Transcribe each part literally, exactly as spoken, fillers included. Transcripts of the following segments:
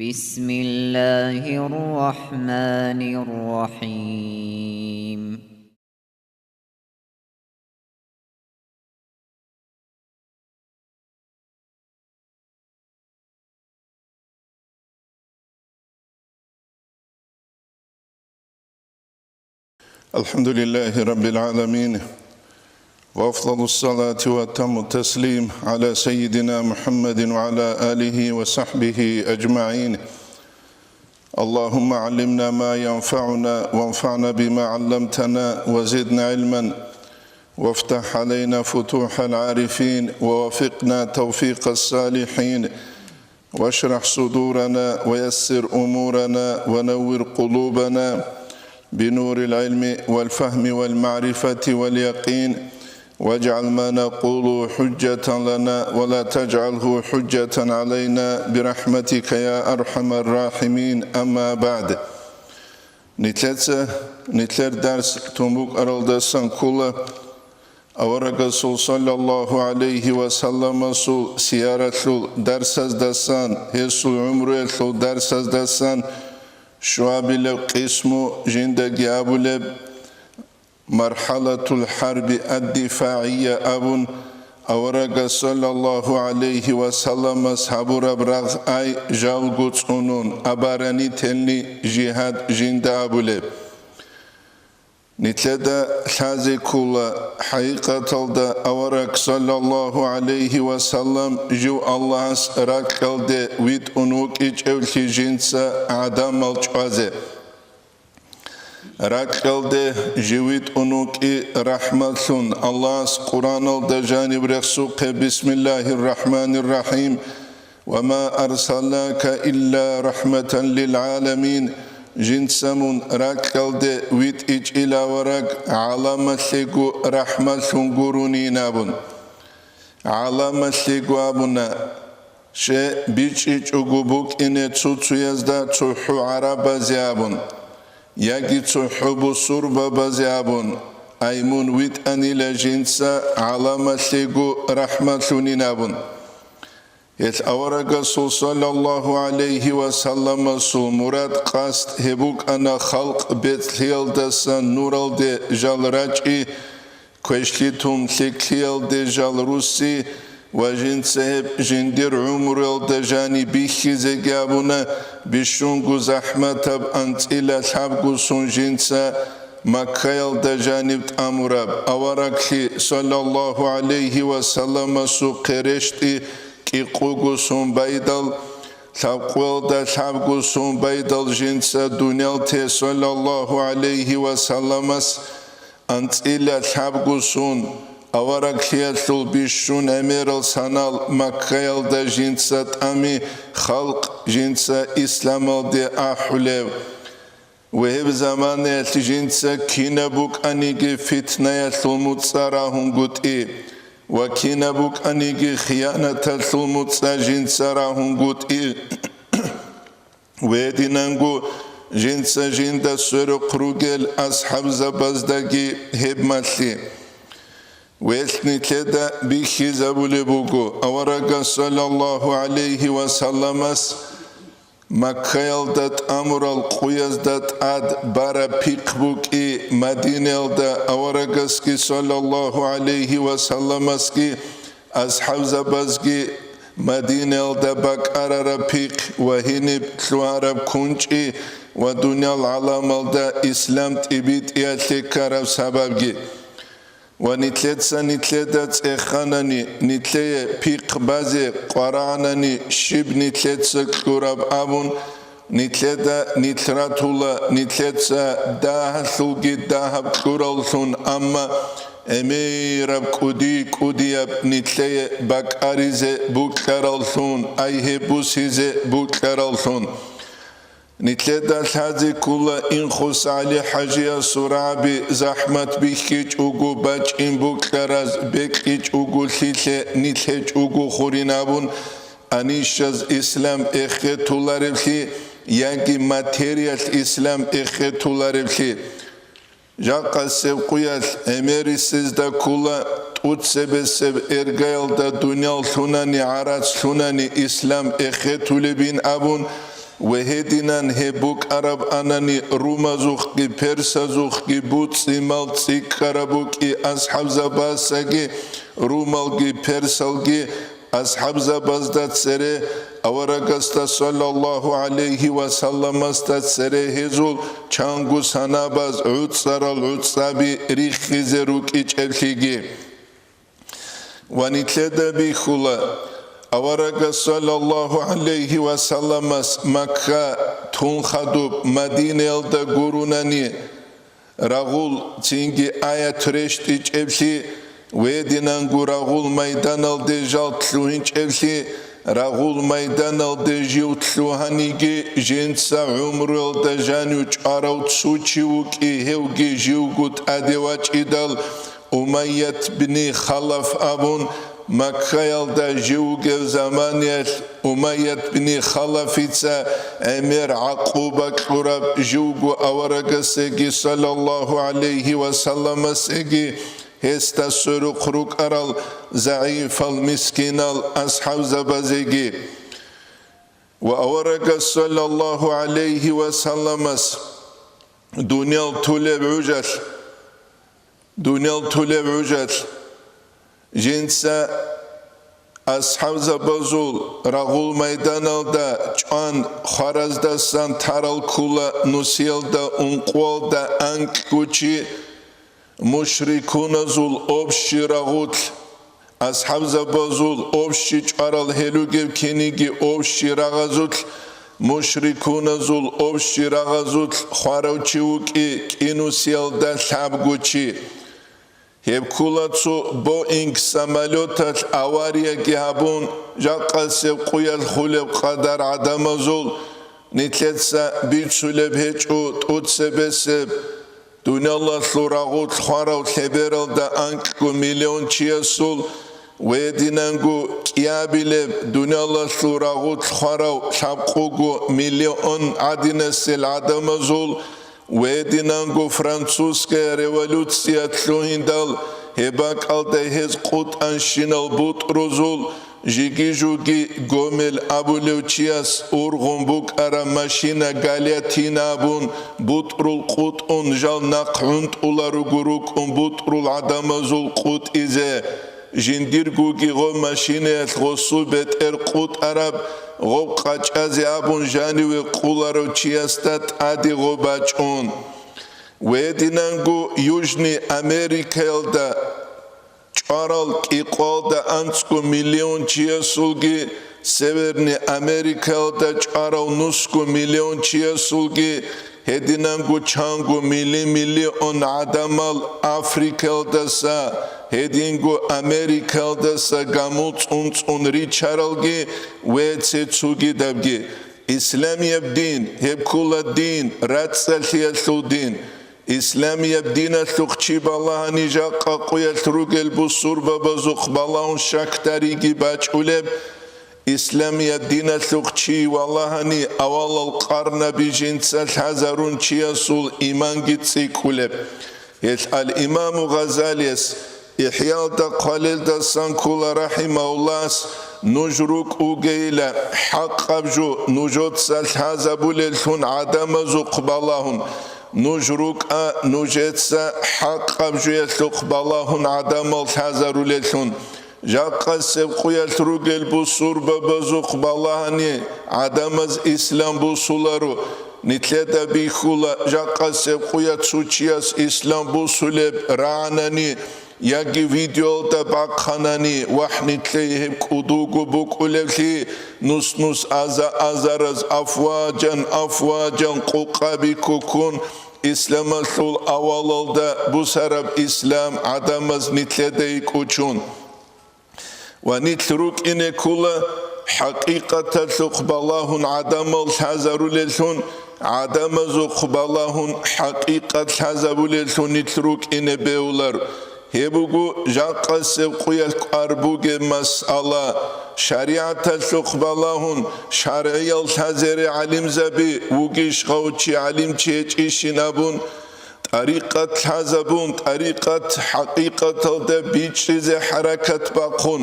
بسم الله الرحمن الرحيم. الحمد لله رب العالمين، وأفضل الصلاة وأتم التسليم على سيدنا محمد وعلى آله وصحبه أجمعين. اللهم علمنا ما ينفعنا وانفعنا بما علمتنا وزدنا علما، وافتح علينا فتوح العارفين، ووفقنا توفيق الصالحين، واشرح صدورنا ويسر أمورنا ونور قلوبنا بنور العلم والفهم والمعرفة واليقين، واجعل ما نقول حجة لنا ولا تجعله حجة علينا برحمتك يا أرحم الراحمين. أما بعد. Нилъеца, нилъер дарс тун букӀаралдасан ккола Аварагасул саллаллагьу гӀалайгьи ва салламасул сияралъул дарсаздасан, гьесул гӀумруялъул дарсаздасан щуабилеб къисму жиндаги абулеб, мархӀалатул хӀарби ад-дифагӀия абун, аварагас саллаллагьу гӀалайгьи ва салламас гьабураб рагъ ай жалго цӀунун, оборонительный жигьад жинда абулеб. Нилъеда лъазе ккола, хӀакъикъаталда авараг саллаллагьу гӀалайгьи ва саллам жив Аллагьас ракьалде витӀун вукӀичӀевлъи жинца гӀадамал чӀвазе. Ракьалде жив витӀун вукӀи рахӀматлъун. Аллагьас Къуръаналда жаниб рехсухъе: بسم الله الرحمن الرحيم، وما أرسلناك إلا رحمة للعالمين, жинца мун ракьалде витӀичӀила авараг гӀаламалъего рахӀматлъун гурунин абун. ГӀаламалъего абуна, щай бичӀчӀичӀого букӀине цо-цоязда цохӀо гӀарабазе абун, яги цохӀо бусурбабазе абун, ай мун витӀанила жинца гӀаламалъего рахӀматлъунин абун. Гьел аварагасул саллаллагьу гӀалайгьи ва салламасул мурад-къасд гьеб букӀана халкъ бецӀлъиялдасан нуралде жал рачӀи, квешлъи тун лъикӀлъиялде жал русси ва жинца гьеб жиндир гӀумруялда жаниб бихьизеги абуна, бищунго захӀматаб анцӀила лъабго сон жинца Маккаялда жаниб тӀамураб авараглъи саллаллагьу гӀалайгьи ва салламасухъе рещтӀи кӀикъого сон байдал, лъабкъоялда лъабго сон байдал жинца дуниял те саллаллагьу гӀалайгьи ва салламас анцӀила лъабго сон, авараглъиялъул бищун гӀемерал санал Маккаялда жинца тӀами халкъ жинца исламалде ахӀулев. Ва гьеб заманаялъ жинца кинаб букӀаниги фитнаялъул муцӀа рагьунгутӀи ва кинаб букӀаниги хиянаталъул муцӀа жинца рагьунгутӀи. Гьединанго жинца жинда сверухъ ругел асхӀабзабаздаги гьеб малъи. Гьелъ нилъеда бихьизабулеб буго, аварагас саллаллагьу гӀалайгьи ва салламас Маккаялда тӀамурал къуязда тӀад бараб пихъ букӀи, Мадинаялда аварагасги саллаллагьу гӀалайгьи ва салламасги асхӀабзабазги Мадинаялда бакӀарараб пихъ ва гьениб лъугьараб кунчӀи ва дуниял гӀаламалда ислам тӀибитӀиялъе ккараб сабабги. Ва нилъеца нилъеда цӀеханани, нилъее пихъ базе къварагӀанани, щиб нилъеца кьураб абун, нилъеда нилъ ратула, нилъеца дагьалъулги дагьаб кьураллъун, амма гӀемераб кӀуди-кӀудияб нилъее бакӀаризе букьараллъун, ай гьеб бусизе букьараллъун. Нилъеда лъазе ккола Инхус ГӀали-хӀажиясул рагӀаби захӀмат бихьичӀого бачӀин букьараз, бекьичӀого лъилъе нилъ гьечӀого хурин абун, анищаз ислам эхетулареблъи яги материялъ ислам эхетулареблъи. Жакъасеб къуялъ гӀемерисезда ккола тӀуцебесеб эргаялда дуниял лъунани, гӀарац лъунани ислам эхетулебин абун, Ва гьединан гьеб букӀараб анани, румазухъги персазухъги буцӀцӀи-мал цӀикӀкӀараб букӀи, асхӀабзабасаги румалги персалги асхӀабзабазда цере, аварагасда саллаллагьу гӀалайгьи ва салламасда цере гьезул чанго санабаз гӀуцӀарал гӀуцӀаби риххизе рукӀичӀеблъиги. Ва нилъеда бихьула, аварагас саллаллагьу гӀалайгьи ва салламас Макка тун хадуб Мадинаялда гурунани, рагъул цинги аят рещтӀичӀеблъи, гьединанго рагъул майданалде жал лъугьинчӀеблъи, рагъул майданалде жив лъугьаниги, жинца гӀумруялда жанив чӀварав цо чи вукӀи, гьевги живго тӀаде вачӀидал, Умайят бни Халаф абун, Маккаялда жив вугев заманиялъ Умайят бни Халафица гӀемер гӀакъуба кьураб, живго аварагасеги саллаллагьу гӀалайгьи ва салламасеги гьесда сверухъ рукӀарал загӀифал мискинал асхӀабзабазеги. Ва аварагас саллаллагьу гӀалайгьи ва салламас дуниял тулеб гӀужалъ, дуниял тулеб гӀужалъ, жинца асхӀабзабазул рагъул майданалда чӀван хвараздасан тарал ккула нусиялда ункъоялда анкьго чи, мушрикуназул общий рагъулъ, асхӀабзабазул общий чӀварал гьелугев киниги общий рагъазулъ, мушрикуназул общий рагъазулъ хварав чи вукӀи кӀинусиялда лъабго чи. Гьеб ккула цо Боинг самолеталъ аварияги гьабун, жакъасеб къуялъ хулеб къадар гӀадамазул, нилъеца бицулеб гьечӀо тӀоцебесеб, дуниялалъул рагъулъ хварав лъебералда анкьго миллион чиясул, гьединанго кӀиабилеб дуниялалъул рагъулъ хварав лъабкъого миллион гӀадинасел гӀадамазул, гьединанго французская революция лъугьиндал, гьеб бакӀалда гьез къутӀанщинал бутӀрузул, жиги-жуги Гомель абулев чияс ургъун букӀараб машина Галятина абун, бутӀрул къутӀун жал нахъ гӀунтӀуларуго рукӀун бутӀрул гӀадамазул къутӀизе, жиндиргоги гъо машинаялъ гъосул бетӀер къутӀараб, гъоб къачӀазе абун жаниве къуларав чиясда тӀаде гъо бачӀун. Гьединанго Южный Америкаялда чӀварал кӀикъоялда анцӀго миллион чиясулги, Северный Америкаялда чӀварал нусго миллион чиясулги, гьединанго чанго милли-миллион гӀадамал Африкаялдаса, гьединго Америкаялдаса гамул цӀун-цӀун ричаралги ва цо-цогидабги. Исламияб дин, гьеб ккула дин, рацӀцӀалъиялъул дин. Исламияб диналъухъ чи балагьани жакъа къуялъ ругел бусурбабазухъ балагьун щакдариги бачӀулеб. Исламияб диналъухъ чи валагьани авалал къарнаби жинца лъазарун чиясул иманги цӀикӀкӀулеб. Гьелъ ал-Имаму Гъазалияс ИхӀялда хъвалелдасан ккола, рахӀимагьуллагьас: нуж рукӀугейила хӀакъаб жо нужеца лъазабулеллъун гӀадамазухъ балагьун, нуж рукӀа нужеца хӀакъаб жоялъухъ балагьун гӀадамал лъазарулеллъун. Жакъасеб къуялъ ругел бусурбабазухъ балагьани гӀадамаз ислам бусуларо. Нилъеда бихьула, жакъасеб къуя цо чияс ислам бусулеб рагӀанани, яги видеоялда бахъанани, вагь, нилъее гьеб кӀудулго букӀулеблъи, нус-нус аза-азараз афважан-афважан къукъаби ккуккун, исламалъул авалалда бусараб ислам гӀадамаз нилъеда йикӀучун. Ва нилъ рукӀине ккола хӀакъикъаталъухъ балагьун гӀадамал лъазарулеллъун, гӀадамазухъ балагьун хӀакъикъат лъазабулеллъун нилъ рукӀине бегьулар. Гьеб буго жакъасеб къуялъ кӀвар бугеб масъала. ШаригӀаталъухъ балагьун, шаргӀиял лъазере гӀалимзаби вугищ гъав чи, гӀалимчи гьечӀищин абун, тӀарикъат лъазабун, тӀарикъат хӀакъикъаталда бичӀчӀизе хӀаракат бахъун,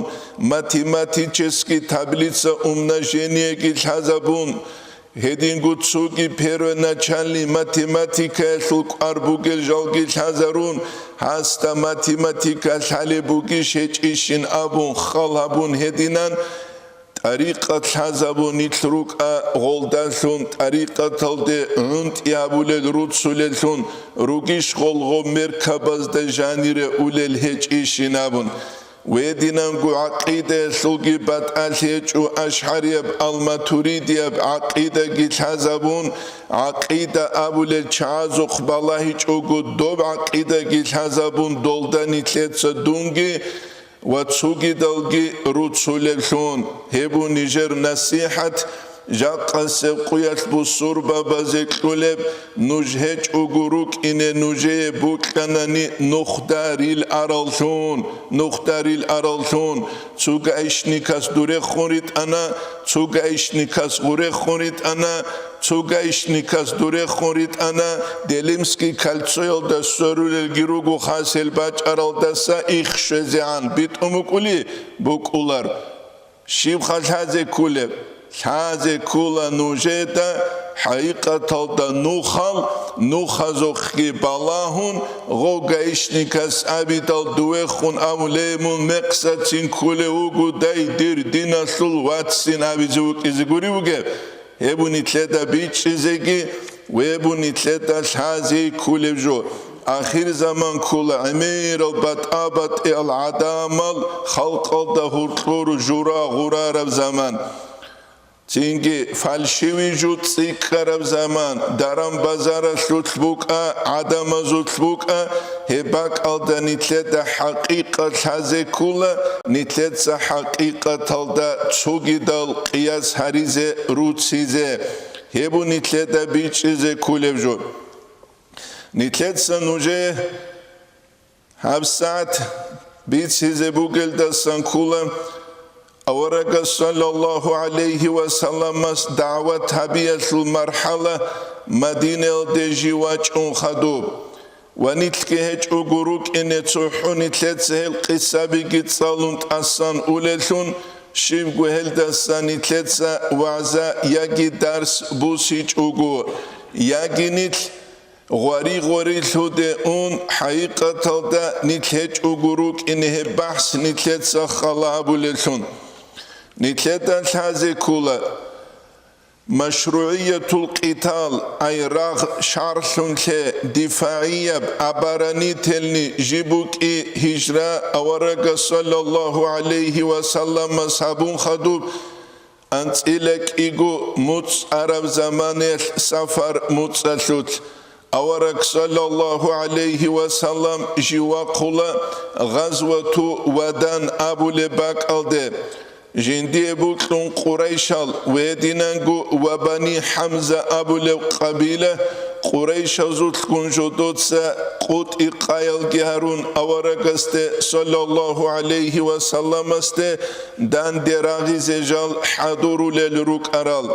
математический таблица умножениеги лъазабун, Гьединго цоги первоначальный математикаялъул кӀвар бугел жалги лъазарун, гьасда математика лъалеб бугищ гьечӀищин абун хал гьабун гьединан, тӀарикъат лъазабун нилъ рукӀа гъолдалъун, тӀарикъаталде гӀунтӀи гьабулел руцулеллъун ругищ гъолгъоб меркабазда жанире улел гьечӀищин абун. Гьединанго гӀакъидаялъулги батӀалъи гьечӀо, ашгӀарияб, ал-матуридияб гӀакъидаги лъазабун, гӀакъида абулел чагӀазухъ балагьичӀого доб гӀакъидаги лъазабун, долда нилъеца дунги ва цогидалги руцулеблъун. Гьеб бу нижер насихӀат, жакъасеб къуялъ бусурбабазе кьулеб, нуж гьечӀого рукӀине нужее букьанани нухда рил араллъун, нухда рил араллъун, цо гаишникас дурехун ритӀана, цо гаишникас гъурехун ритӀана, цо гаишникас дурехун ритӀана, Делимский кольцоялда сверулелги руго хасел бачӀаралдаса их щвезегӀан битӀун букӀули букӀулар. Щибха лъазе ккулеб? Лъазе ккула нужеда хӀакъикъаталда нухал, нухазухъги балагьун, гъов гаишникас абидал дувехун абулей, мун мекъсацин ккулев вуго, дай дир диналъул ваццин абизе вукӀизе гури вугеб? Гьеб бу нилъеда бичӀчӀизеги, гьеб бу нилъеда лъазе ккулеб жо. Ахирзаман ккула гӀемерал батӀа-батӀиял гӀадамал халкъалда гьоркьор жура гъурараб заман. Цинги фальшивый жо цӀикӀкӀараб заман, даран-базаралъулъ букӀа, гӀадамазулъ букӀа, гьеб бакӀалда нилъеда хӀакъикъат лъазе ккула, нилъеца хӀакъикъаталда цогидал къияс гьаризе руцизе. Гьеб бу нилъеда бичӀчӀизе ккулеб жо. Нилъеца нужее гьабсагӀат бицизе бугелдасан ккула, аварагас, саллаллагьу гӀалайгьи ва салламас, дагӀват гьабиялъул мархӀала Мадинаялде жив вачӀун хадуб. Ва нилъги гьечӀого рукӀине цохӀо нилъеца гьел къисабиги цӀалун тӀасан улеллъун, щибго гьелдаса нилъеца вагӀза яги дарс бусичӀого, яги нилъ гъвари-гъварилъуде ун, хӀакъикъаталда нилъ гьечӀого рукӀине гьеб бахӀс нилъеца хала гьабулеллъун. Нилъеда лъазе ккула машругӀиятул къитал, ай рагъ шархӀлъунлъе, дифагӀияб, оборонительный жиб букӀи гьижра аварагас, саллаллагьу гӀалайгьи ва салламас, гьабун хадуб, анцӀила кӀиго муцӀ араб заманаялъ сафар муцӀалъулъ, авараг, саллаллагьу гӀалайгьи ва саллам, жив вахъула Гъазвату Вадан абулеб бакӀалде. Жиндие букьун Къурайшал ва гьединанго ва Бани ХӀамза абулеб къабила, Къурайшазулъгун жодоца къутӀи-къаялги гьарун аварагасде, саллаллагьу гӀалайгьи ва салламасде, данде рагъизе жал хӀадурулел рукӀарал.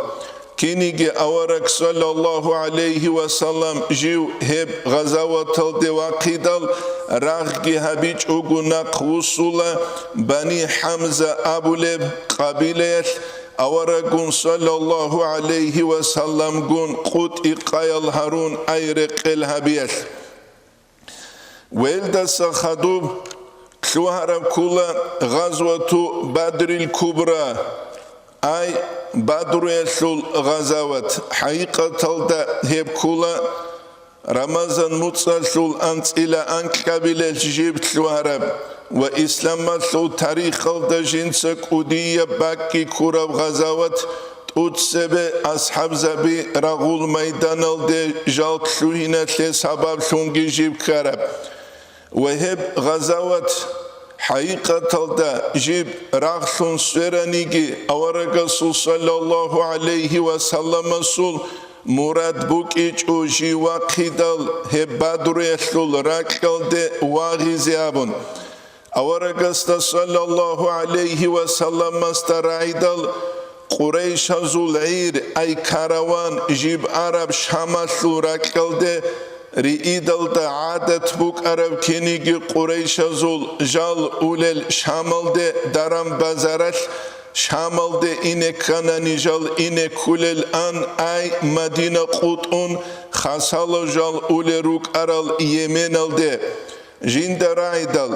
Киниги авараг, саллаллагьу гӀалайгьи ва саллам, жив гьеб гъазаваталде вахъидал, рагъги гьабичӀого нахъ вуссула Бани ХӀамза абулеб къабилаялъ, авараггун, саллаллагьу гӀалайгьи ва салламгун, къутӀи-къаял гьарун ай рекъел гьабиялъ. Велдаса хадуб лъугьараб ккула Гъазвату Бадрил Кубра, ай Бадруялъул гъазават. ХӀакъикъаталда гьеб ккула Рамазан муцӀалъул анцӀила анкьабилелъ жиб лъугьараб ва исламалъул тарихалда жинца кӀудияб бакӀги ккураб гъазават, тӀуцебе асхӀабзаби рагъул майданалде жал лъугьиналъе сабаблъунги жиб ккараб. Ва гьеб гъазават хӀакъикъаталда жиб рагълъун свераниги, аварагасул, саллаллагьу гӀалайгьи ва салламасул, мурад букӀичӀо жив вахъидал гьеб Бадруялъул ракьалде вагъизе абун. Аварагасда, саллаллагьу гӀалайгьи ва салламасда, рагӀидал Къурайшазул гӀир, ай караван, жиб араб Шамалъул ракьалде риидалда гӀадат букӀараб киниги Къурайшазул жал улел Шамалде даран-базаралъ Шамалде ине кканани жал ине ккулел ан, ай Мадина къутӀун, хасало жал улел рукӀарал Йеменалде. Жинда рагӀидал,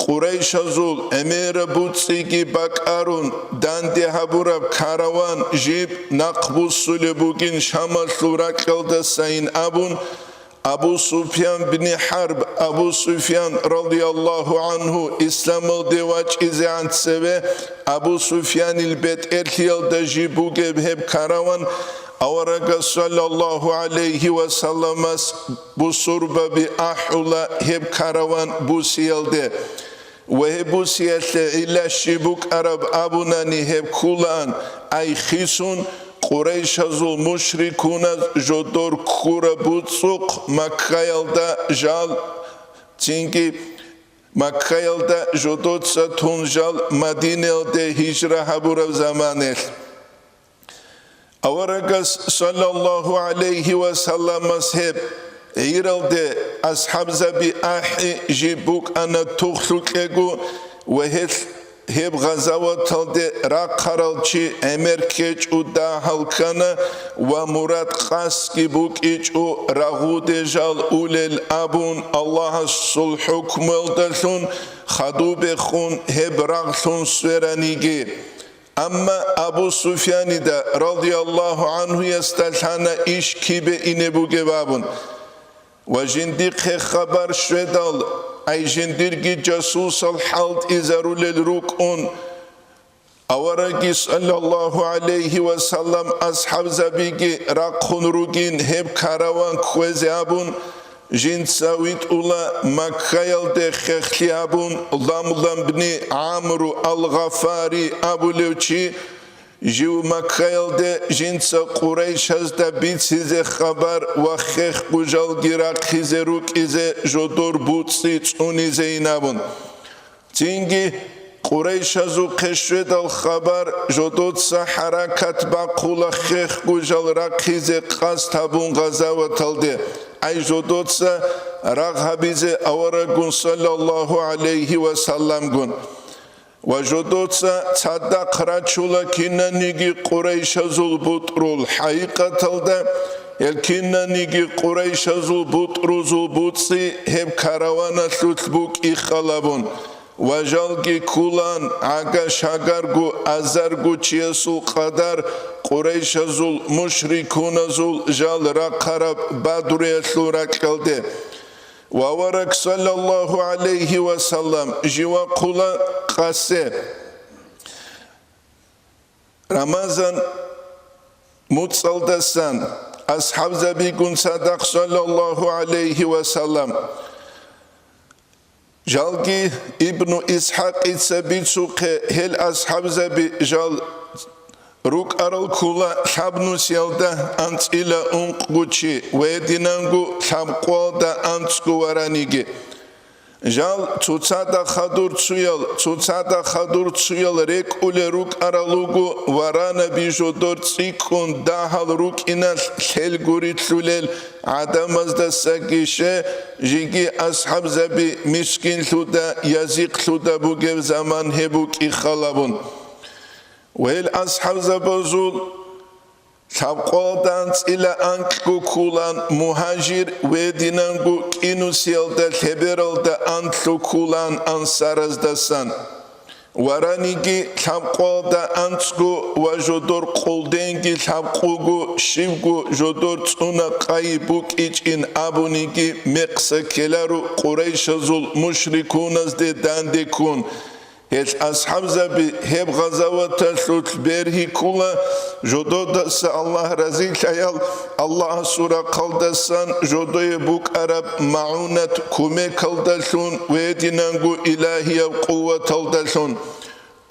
Къурайшазул гӀемераб буцӀцӀиги бакӀарун, данде гьабураб караван жиб нахъбуссулеб бугин Шамалъул ракьалдасайин абун, Абу Суфьян бни Харб, Абу Суфьян, радияллагьу гӀангьу, исламалде вачӀизегӀан цеве, Абу Суфьянил бетӀерлъиялда жиб бугеб гьеб караван, аварагас, саллаллагьу гӀалайгьи ва салламас, бусурбаби ахӀула гьеб караван бусиялде. Ва гьеб бусиялъе гӀилла щиб букӀараб абунани гьеб ккулаан, ай хисун, Къурайшазул мушрикуназ жодор ккураб буцӀцӀухъ Маккаялда жал, цинги Маккаялда жодоца тун жал Мадинаялде гьижра гьабураб заманалъ. Аварагас, саллаллагьу гӀалайгьи ва салламас, гьеб гӀиралде асхӀабзаби ахӀи жиб букӀана тухлъукьего ва гьелъ гьеб гъазаваталде рахъарал чи гӀемер ккечӀо дагьал ккана ва мурад-къасдги букӀичӀо рагъуде жал улел абун, Аллагьасул хӀукмуялдалъун хадубехун гьеб рагълъун свераниги. Амма Абу Суфьянида, радияллагьу гӀангьуясда, лъана иш кибе ине бугеб абун. Ва жиндихъе хабар щведал, ай жиндирги жасусал хӀалтӀизарулел рукӀун, аварагги, саллаллагьу гӀалайгьи ва саллам, асхӀабзабиги рахъун ругин гьеб караван кквезе абун, жинца витӀула Маккаялде хехлъи абун, Ламлам бни ГӀамру ал-Гъафари абулев чи, жив Маккаялде жинца Къурайшазда бицизе хабар ва хехго жалги рахъизе рукӀизе жодор буцӀцӀи цӀунизейин абун. Цинги Къурайшазухъе щведал хабар, жодоца хӀаракат бахъула хехго жал рахъизе къасд гьабун гъазаваталде, ай жодоца рагъ гьабизе авараггун, саллаллагьу гӀалайгьи ва салламгун. Ва жодоца цадахъ рачула кинаниги къурайшазул бутӀрул. ХӀакъикъаталда, гьел кинаниги къурайшазул бутӀрузул буцӀцӀи гьеб караваналъулъ букӀиххал абун. Ва жалги ккулаан гӀага-шагарго азарго чиясул къадар, къурайшазул мушрикуназул жал рахъараб Бадруялъул ракьалде. Ва авараг, саллаллагьу гӀалайгьи ва саллам, жив вахъула къасе. Рамазан муцӀалдасан асхӀабзабигун цадахъ, саллаллагьу гӀалайгьи ва саллам, жалги Ибну ИсхӀакъица бицухъе, гьел асхӀабзаби жал рукӀарал ккула лъабнусиялда анцӀила ункъгучи ва гьединанго лъабкъоялда анцӀго вараниги. Жал цоцада хадур цуял, цоцада хадур цуял рекӀулел рукӀарал руго, варанаби жодор цӀикӀкӀун дагьал рукӀиналъ лъел гурилъулел гӀадамаздасаги ше, жеги асхӀабзаби мискинлъуда, язихълъуда бугеб заман гьеб букӀиххал абун. Гьел асхӀабзабазул лъабкъоялда анцӀила анкьго ккулаан мугьажир ва гьединанго кӀинусиялда лъебералда анлъго ккулаан ансараздасан. Вараниги лъабкъоялда анцӀго ва жодор къулденги лъабкъого, щибго жодор цӀуна къайи букӀичӀин абуниги мекъса ккеларо къурайшазул мушрикуназде данде ккун. Гьел асхӀабзаби гьеб гъазаваталъулъ бергьи ккула, жододаса Аллагь разилъаял, Аллагьасул рахъалдасан жодое букӀараб магӀунат-кумекалдалъун ва гьединанго илагьияб къуваталдалъун.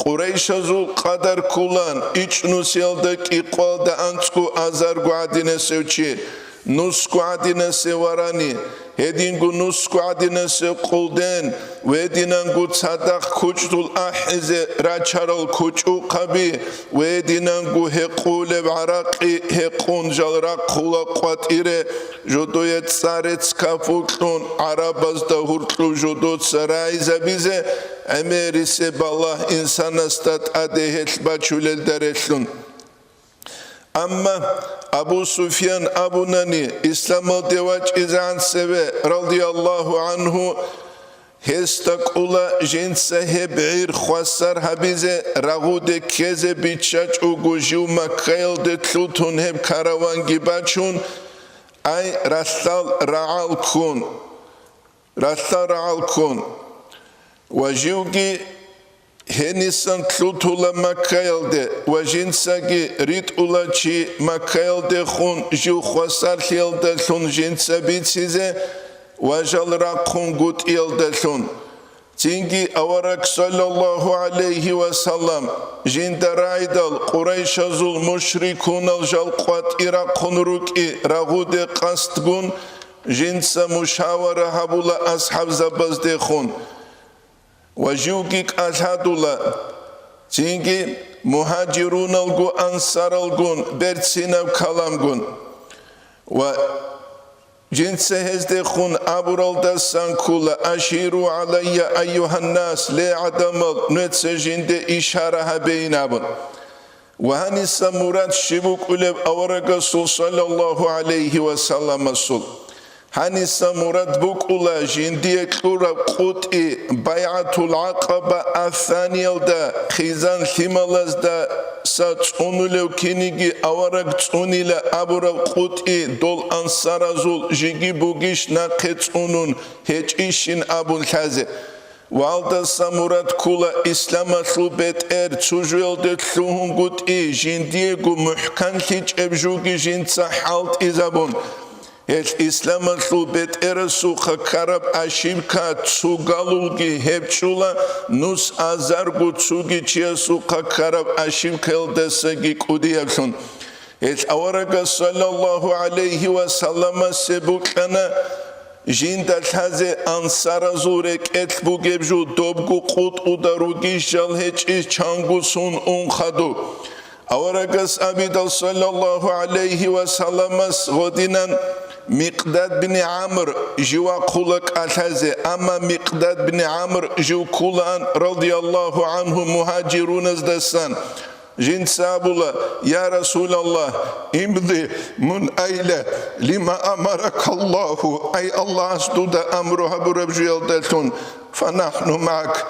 Къурайшазул къадар ккулаан ичӀнусиялда кӀикъоялда анцӀго азарго гӀадинасев чи, нусго гӀадинасев варани, гьединго нусго гӀадинасев къулден, ва гьединанго цадахъ кучӀдул ахӀизе рачарал кучӀухъаби, ва гьединанго гьекъулеб гӀаракъи гьекъун жал рахъула къватӀире, жодое цӀа-рецц кафу кьун гӀарабазда гьуркьуб жодоца рагӀизабизе, гӀемерисеб балагь инсанасда тӀаде гьелъ бачулелда релълъун. Амма Абу Суфьян абунани, исламалде вачӀизегӀан цеве, радияллагьу гӀангьу, гьесда кӀула жинца гьеб гӀир хвасар гьабизе, рагъуде ккезе биччачӀого жив Маккаялде лъутун гьеб караванги бачун, ай ралъдал рагӀал ккун, ралъдал рагӀал ккун. Ва живги гьенисан лъутула Маккаялде ва жинцаги ритӀула чи Маккаялдехун жив хвасарлъиялдалъун жинца бицизе ва жал рахъун гутӀиялдалъун. Цинги авараг, саллаллагьу гӀалайгьи ва саллам, жинда рагӀидал къурайшазул мушрикунал жал къватӀи рахъун рукӀи рагъуде къасдгун, жинца мушавара гьабула асхӀабзабаздехун. Ва живги кӀалъадула, цинги мугьажируналго ансаралгун берцинаб каламгун. Ва жинца гьездехун абуралдасан ккула: «Аширу гӀалайя, айюгьаннас», ле, гӀадамал, нуеца жинде ишара гьабейин абун. Ва гьаниса мурад щиб букӀулеб аварагасул, саллаллагьу гӀалайгьи ва салламасул? Гьаниса мурад букӀула жиндие кьураб къутӀи БайгӀатул ГӀакъаба ассаниялда хъизан лъималаздаса цӀунулев киниги авараг цӀунила абураб къутӀи дол ансаразул жиги бугищ нахъе цӀунун гьечӀищин абун лъазе. Валдаса мурад ккула исламалъул бетӀер цужуялде лъугьунгутӀи жиндиего мухӀканлъичӀеб жуги жинца хӀалтӀизабун. Гьелъ исламалъул бетӀерасухъа ккараб ошибка цугалулги гьеб чӀула, нус азарго цуги чиясухъа ккараб ошибкаялдасаги кӀудияблъун. Гьелъ аварагас, саллаллагьу гӀалайгьи ва салламасе, букьана жинда лъазе ансаразул рекӀелъ бугеб жо добго къутӀуда ругищал гьечӀищ чанго сун ун хадуб. Аварагас абидал, саллаллагьу гӀалайгьи ва салламас, гъодинан Микъдад бин ГӀамр жив вахъула кӀалъазе, амма Микъдад бин ГӀамр жив ккулаан, радияллагьу гӀангьу, мугьажируназдасан. Жинца абула: «Я Расулаллагь, имди, мун айла, лима амаракаллагьу, ай Аллагьас дуда амру гьабураб жуялдалъун, фанахну маак,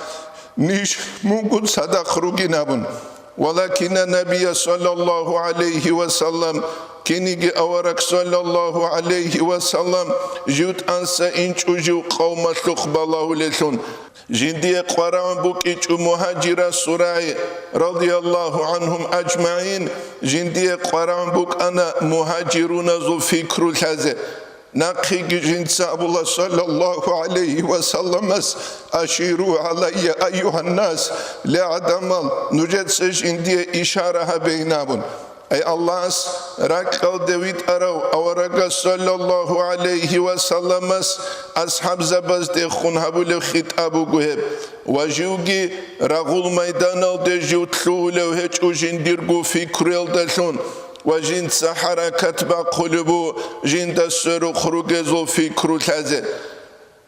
ниж мунго цадахъ ругин», абун. Валакина Набия, саллаллагьу гӀалайгьи ва саллам, киниги авараг, саллаллагьу гӀалайгьи ва саллам, жив тӀаса инчӀо жив къавмалъухъ балагьулелъун. Жиндие къварагӀун букӀичӀо мугьажирасул рагӀи, радияллагьу гӀангьум ажмагӀин, жиндие къварагӀун букӀана мугьажируназул фикру лъазе. Нахъеги жинца абула, саллаллагьу гӀалайгьи ва салламас: «Аширу гӀалайя, айюгьаннас, ле, гӀадамал, нужеца жиндие ишара гьабейин», абун. Ай Аллагьас ракьалде витӀарав аварагас, саллаллагьу гӀалайгьи ва салламас, асхӀабзабаздехун гьабулеб хитӀаб буго гьеб. Ва живги рагъул майданалде жив лъугьулев гьечӀо жиндирго фикруялдалъун, ва жинца хӀаракат бахъулеб буго жинда сверухъ ругезул фикру лъазе.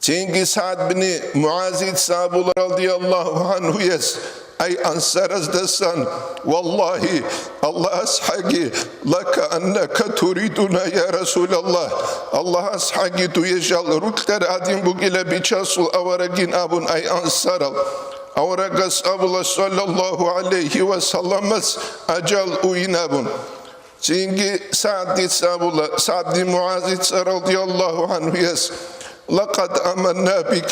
Цинги СагӀд бин МугӀазица абула, радияллагьу гӀангьуяс, ай ансараздасан: «Валлагьи, Аллагьас хӀаги, лака аннака туридуна, я Расулаллагь, Аллагьас хӀаги дуе жал рукьар гӀадин бугила бичасул аварагин», абун, ай ансарал. Аварагас абула, саллаллагьу гӀалайгьи ва салламас, ажал уйин абун. Цинги СагӀдица абула, СагӀд бин МугӀазица, радияллагьу гӀангьуяс: «Лакъад аманна бик,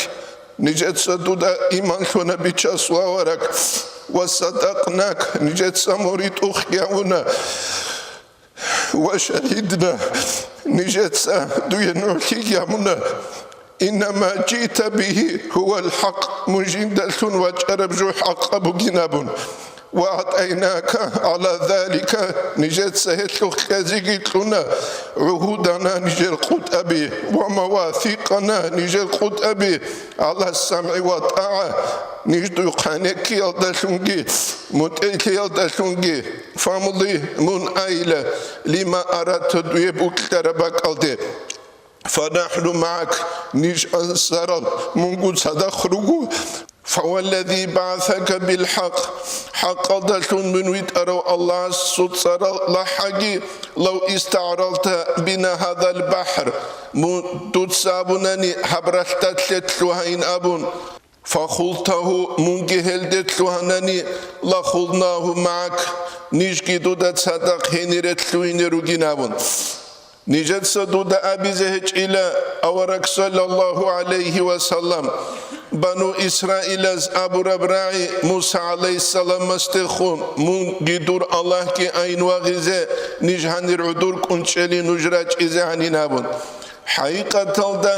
нижеца дуда иман лъуна, бичасул авараг, ва садакънак, нижеца муридухъги гьавуна, ва шагьидна, нижеца дуе нугӀлъиги гьабуна. Иннама жиъта бигьи гьувал хӀакъ, мун жиндалъун вачӀараб жо хӀакъаб бугин», абун. «Ва агӀтайнака гӀала залика, нижеца гьелъухъ кьезеги кьуна, гӀугьудана, нижер къутӀаби, ва мавасикъана, нижер къутӀаби, гӀала самгӀи ва тӀагӀа, ниж дуе хъанеккиялдалъунги мутӀигӀлъиялдалъунги. Фамли, мун айла, лима арадта, дуе бокьараб бакӀалде. Фанахну маак, ниж ансарал мунго цадахъ руго». فوالذي بعثك بالحق, хӀакъалдалъун мун витӀарав Аллагьасул цӀарал лахӀаги, لو استعرضت بنا هذا البحر, мун дуца абунани гьаб ралъдалъе лъугьайин абун, فخضته, мунги гьелде лъугьанани, لخضناه معك, нижги дуда цадахъ гьенире лъугьине ругин абун. Нижеца дуда абизе гьечӀила, авараг саллаллагьу гӀалайгьи ва саллам, бану Исраилаз абураб рагӀи Муса гӀалайгьиссаламасдехун, мунги дур Аллагьги айин вагъизе, ниж гьанир гӀодор кӀунчӀели нуж рачӀизе гьанин абун. ХӀакъикъаталда,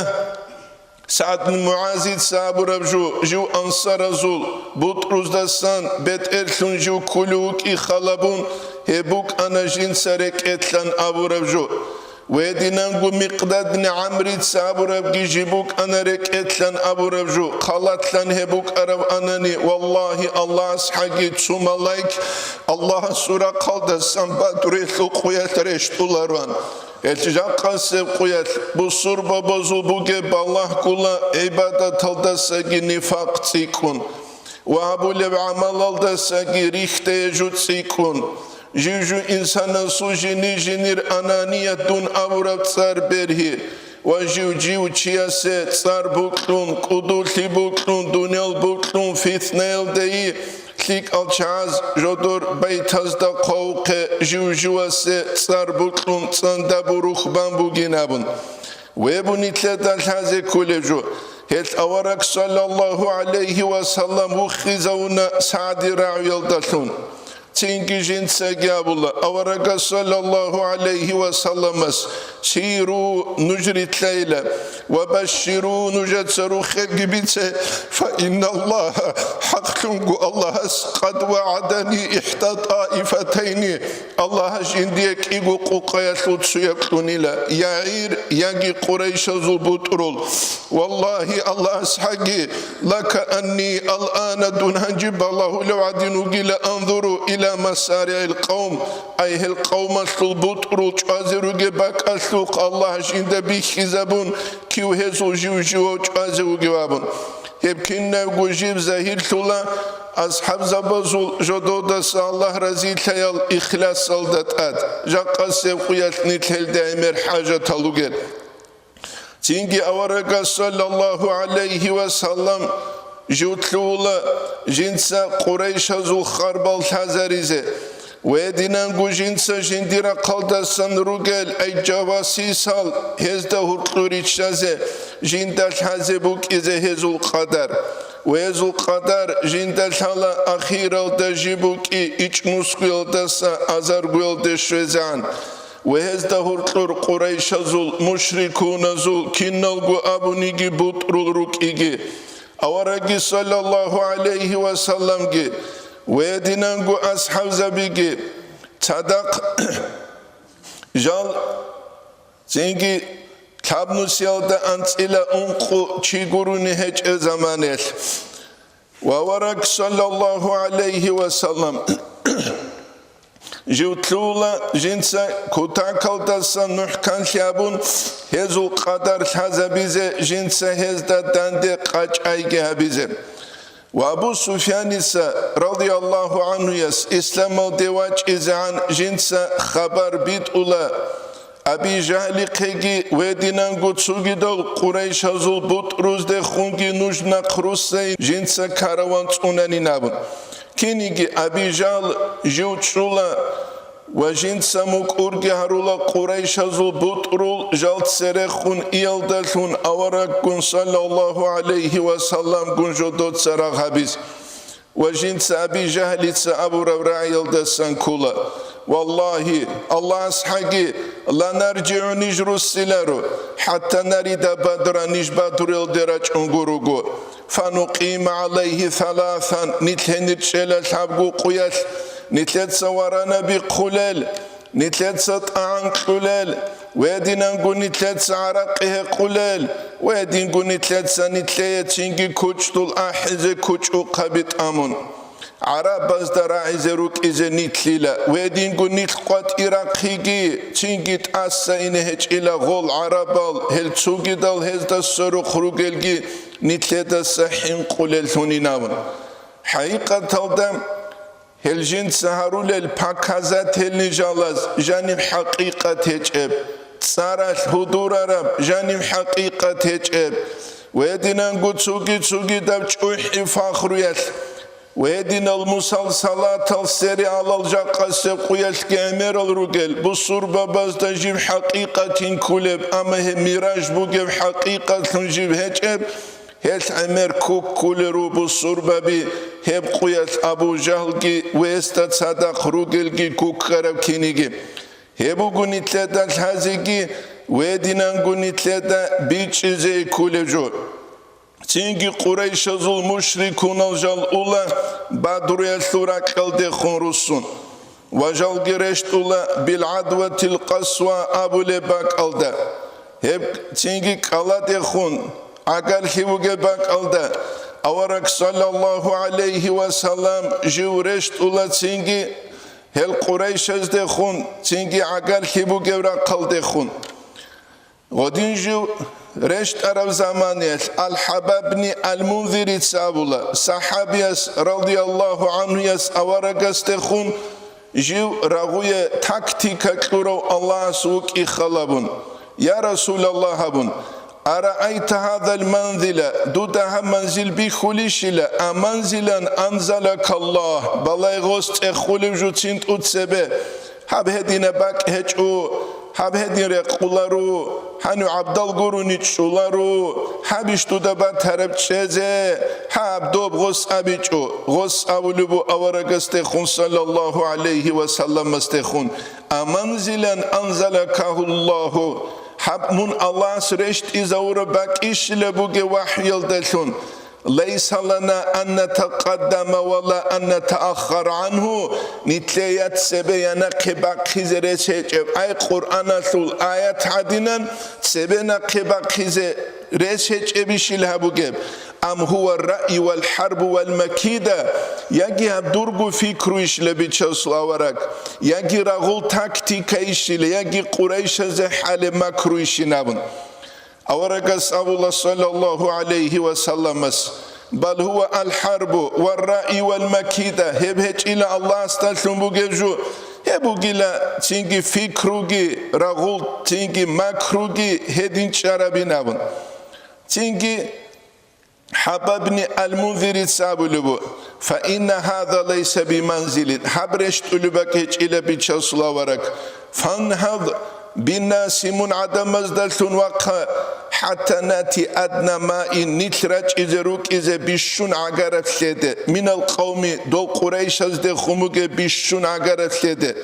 СагӀд бин МугӀазица абураб жо, жив ансаразул бутӀруздасан бетӀерлъун жив кколев вукӀин халабун, гьеб букӀана жинца рекӀелъан абураб жо. Гьединанго Микъдад бин ГӀамрица абурабги жиб букӀана рекӀелъан абураб жо, халалъан гьеб букӀараб анани, валлагьи, Аллагьасхъаги цо малаик Аллагьасул рахъалдасан бадурелъул къуялъ рещтӀулароан. Гьелъ жакъасеб къуялъ бусурбабазул бугеб балагьгула гӀибадаталдасаги нифакъ цӀикӀкӀун ва гьабулеб гӀамалалдасаги рихьдае жо цӀикӀкӀун. Жив-жив инсанасул жини-жинир ананият дун абураб цӀар бергьи ва жив-жив чиясе цӀар бокьун, кӀудулъи бокьун, дуниял бокьун, фитнаялдайи, лъикӀал чагӀаз жодор байтазда хъвавухъе жив-живасе цӀар бокьун цӀанда бурухъ бан бугин абун. Гьеб нилъеда лъазе кколеб жо, гьелъ авараг саллаллагьу гӀалайгьи ва саллам вухизавуна СагӀди рагӀуялдалъун. Цинги жинцаги абула, аварагас саллаллагьу гӀалайгьи ва салламас: «Сиру, нуж рилълъайила, ва башширу, нужеца руххелги бице, фа инналлагьа, хӀакълъунго Аллагьас, къад вагӀадани ихӀда тӀаифатайни, Аллагьас жиндие кӀиго къукъаялъул цояб кьунила, я гӀир, яги Къурайшазул бутӀрул. Валлагьи, Аллагьасхъаги, лакаанни алана, дун гьанже балагьулев гӀадин вугила, анзуру иля масаригӀил къавм, ай гьел къавмалъул бутӀрул чӀвазе ругеб бакӀалъухъ Аллагьас жинда бихьизабун, кив гьезул жив-живав чӀвазе вугев», – абун. Гьеб кинабго жиб загьирлъула асхӀабзабазул жододаса Аллагь разилъаял ихласалда тӀад, жакъасеб къуялъ нилъелда гӀемер хӀажатал ругел. Цинги аварагас, саллаллагьу гӀалайгьи ва саллам, жив лъугьула жинца Къурайшазул харбал лъазаризе. Гьединанго жинца жиндир рахъалдасан ругел гӀи-, жавасисал гьезда гьоркьор риччазе, жинда лъазе букӀизе гьезул къадар. Ва гьезул къадар жинда лъала ахиралда жиб букӀи ичӀнусгуялдаса азаргуялде щвезегӀан. Ва гьезда гьоркьор къурайшазул, мушрикуназул, киналго абуниги бутӀрул рукӀиги. Аварагги саллаллагьу гӀалайгьи ва салламги, ва гьединанго асхӀабзабиги цадахъ жал цинги лъабнусиялда анцӀила ункъо чи гурони гьечӀеб заманаялъ. Ва авараг саллаллагьу гӀалайгьи ва саллам жив лъугьула жинца кутакалдаса нухӀканлъи абун, гьезул къадар лъазабизе, жинца гьезда данде къачӀайги гьабизе. Ва Абу Суфьяница, радияллагьу гӀанхуяс, исламалде вачӀизегӀан жинца хабар битӀула, Аби Жагьлихъеги ва гьединанго цогидал къурайшазул бутӀруздехунги нуж нахъруссайин жинца караван цӀунанин абун. Кинниги Аби Жагьл жив чӀула ва жинца мукӀурги гьарула къурайшазул бутӀрул жал церехун иялдалъун авараггун саллаллагьу гӀалайгьи ва салламгун жодоца рагъ гьабиз. Ва жинца Аби Жагьлица абураб рагӀиялдасан ккола: «Валлагьи, Аллагьасхъаги, ла наржигӀу, ниж руссиларо, хӀатта нарида Бадра, ниж Бадруялде рачӀунго руго. Фанукъима гӀалайгьи саласан, нилъ гьенир чӀела лъабго къуялъ, нилъеца варанаби хъулел». Нилъеца тӀагӀан кьулел, ва гьединанго нилъеца гӀаракъи гьекъулел, ва гьединго нилъеца нилъее цинги кучӀдул ахӀизе кучӀухъаби тӀамун. гӀарабазда рагӀизе рукӀизе нилъила, гьединго нилъ къватӀирахъиги, цинги тӀаса ине гьечӀила гъол гӀарабал, гьел цугидал гьезда сверухъ ругелги нилъедаса хӀинкъулеллъунин абун. ХӀакъикъаталда, гьел жинца гьарулел показательный жалаз жаниб хӀакъикъат гьечӀеб, цӀаралъ гьудурараб жаниб хӀакъикъат гьечӀеб, гьединанго цуги-цугидаб чӀухӀи фахруялъ, гьединал мусалсалатал, сериалал жакъасеб къуялъги гӀемерал ругел, бусурбабазда жиб хӀакъикъатин кколеб, амма гьеб мираж бугеб хӀакъикъатлъун жиб гьечӀеб, гьелъ гӀемер куккулел ру бусурбаби, гьеб къуялъ Абу Жагьлги ва гьесда цадахъ ругелги куккараб киниги. Гьеб буго нилъеда лъазеги ва гьединанго нилъеда бичӀчӀизе кколеб жо. Цинги къурайшазул мушрикунал жал ула Бадруялъул ракьалдехун руссун, ва жалги рещтӀула БилгӀадватил Къасва абулеб бакӀалда, гьеб цинги кӀаладехун гӀагарлъи бугеб бакӀалда, авараг саллаллагьу гӀалайгьи ва саллам жив рещтӀула цинги гьел къурайшаздехун цинги гӀагарлъи бугеб рахъалдехун. Гъодин жив рещтӀараб заманаялъ Ал-ХӀабабни Ал-Мунзирица абула, сахӀабияс, радияллагьу гӀанхуяс, аварагасдехун жив рагъуе тактика кьурав Аллагьас вукӀи халабун: «Я Расулаллагь, — абун, — араайта гьазал манзила, дуда гьаб манзил бихьулищила, а манзилан анзалакаллагь, балай гъос цӀехулев жуцин тӀуцебе». Гьаб гьединаб бакӀ гьечӀо, гьаб гьедин рекъоларо, гьанив гӀабдал гурони чӀоларо, гьабищ дуда батараб чӀезе, гьаб доб гъос абичӀо, гъос абулеб бу аварагасдехун, саллаллагьу гӀалайгьи ва салламасдехун: «А манзилан анзалакагьуллагьу», гьаб мун Аллагьас рещтӀизавураб бакӀищила бугеб вахӀйалдалъун. «Лайса лана ан натакъаддама ва ла ан натааххара гӀангьу», нилъее я цебе, я нахъе бахъизе рес гьечӀеб, ай Къуръаналъул аят гӀадинан, цебе нахъе бахъизе рес гьечӀебищил гьабугеб? «Ам гьува ар-раъй вал хӀарбу вал макида», яги гьаб дурго фикруйищила, бичасул авараг, яги рагъул тактикайищила, яги къурайшазе хӀалеб макруйищин абун. Аварагас абула, саллаллагьу гӀалайгьи ва салламас: «Бал гьува ал-хӀарбу ва ар-раъй вал макида», гьеб гьечӀила Аллагьасдалъун бугеб жо, гьеб бугила цинги фикруги, рагъул цинги макруги гьедин чӀарабин абун. Цинги ХӀабабни Ал-Мунзирица абулеб бу: «Фа инна гьаза лайса биманзилин», гьаб рещтӀулеб бакӀ гьечӀила, бичасул авараг. «Фангьад биннаси», мун гӀадамаздалъун вахъа, «хӀатта нати адна маин», нилъ рачӀизе рукӀизе бищун гӀагараб лъеде, «минал къавми», дол къурайшаздехун бугеб бищун гӀагараб лъеде.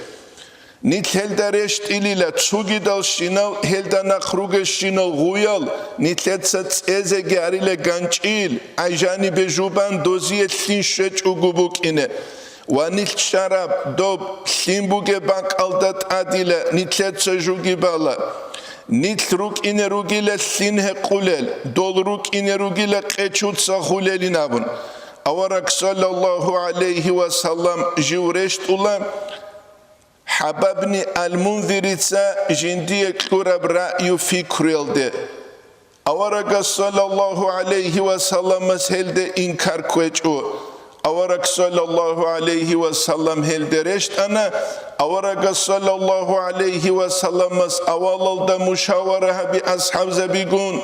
Нилъ гьелда рещтӀилила, цугидалщинал, гьелда нахъ ругелщинал гъуял, нилъеца цӀезеги арила ганчӀил, ай жанибе жубан дозие лъин щвечӀого букӀине. Ва нилъ чӀараб доб лъим бугеб бакӀалда тӀадила нилъеца жуги бала. Нилъ рукӀине ругила лъин гьекъулел, дол рукӀине ругила къечуца хулелин абун. Авараг саллаллагьу гӀалайгьи ва саллам жив рещтӀула ХӀабабни Ал-Мунзирица жиндие кьураб раъю-фикруялде. Аварагас саллаллагьу гӀалайгьи ва салламас гьелде инкар кквечӀо. Авараг саллаллагьу гӀалайгьи ва саллам гьелде рещтӀана. Аварагас саллаллагьу гӀалайгьи ва салламас авалалда мушавара гьаби асхӀабзабигун,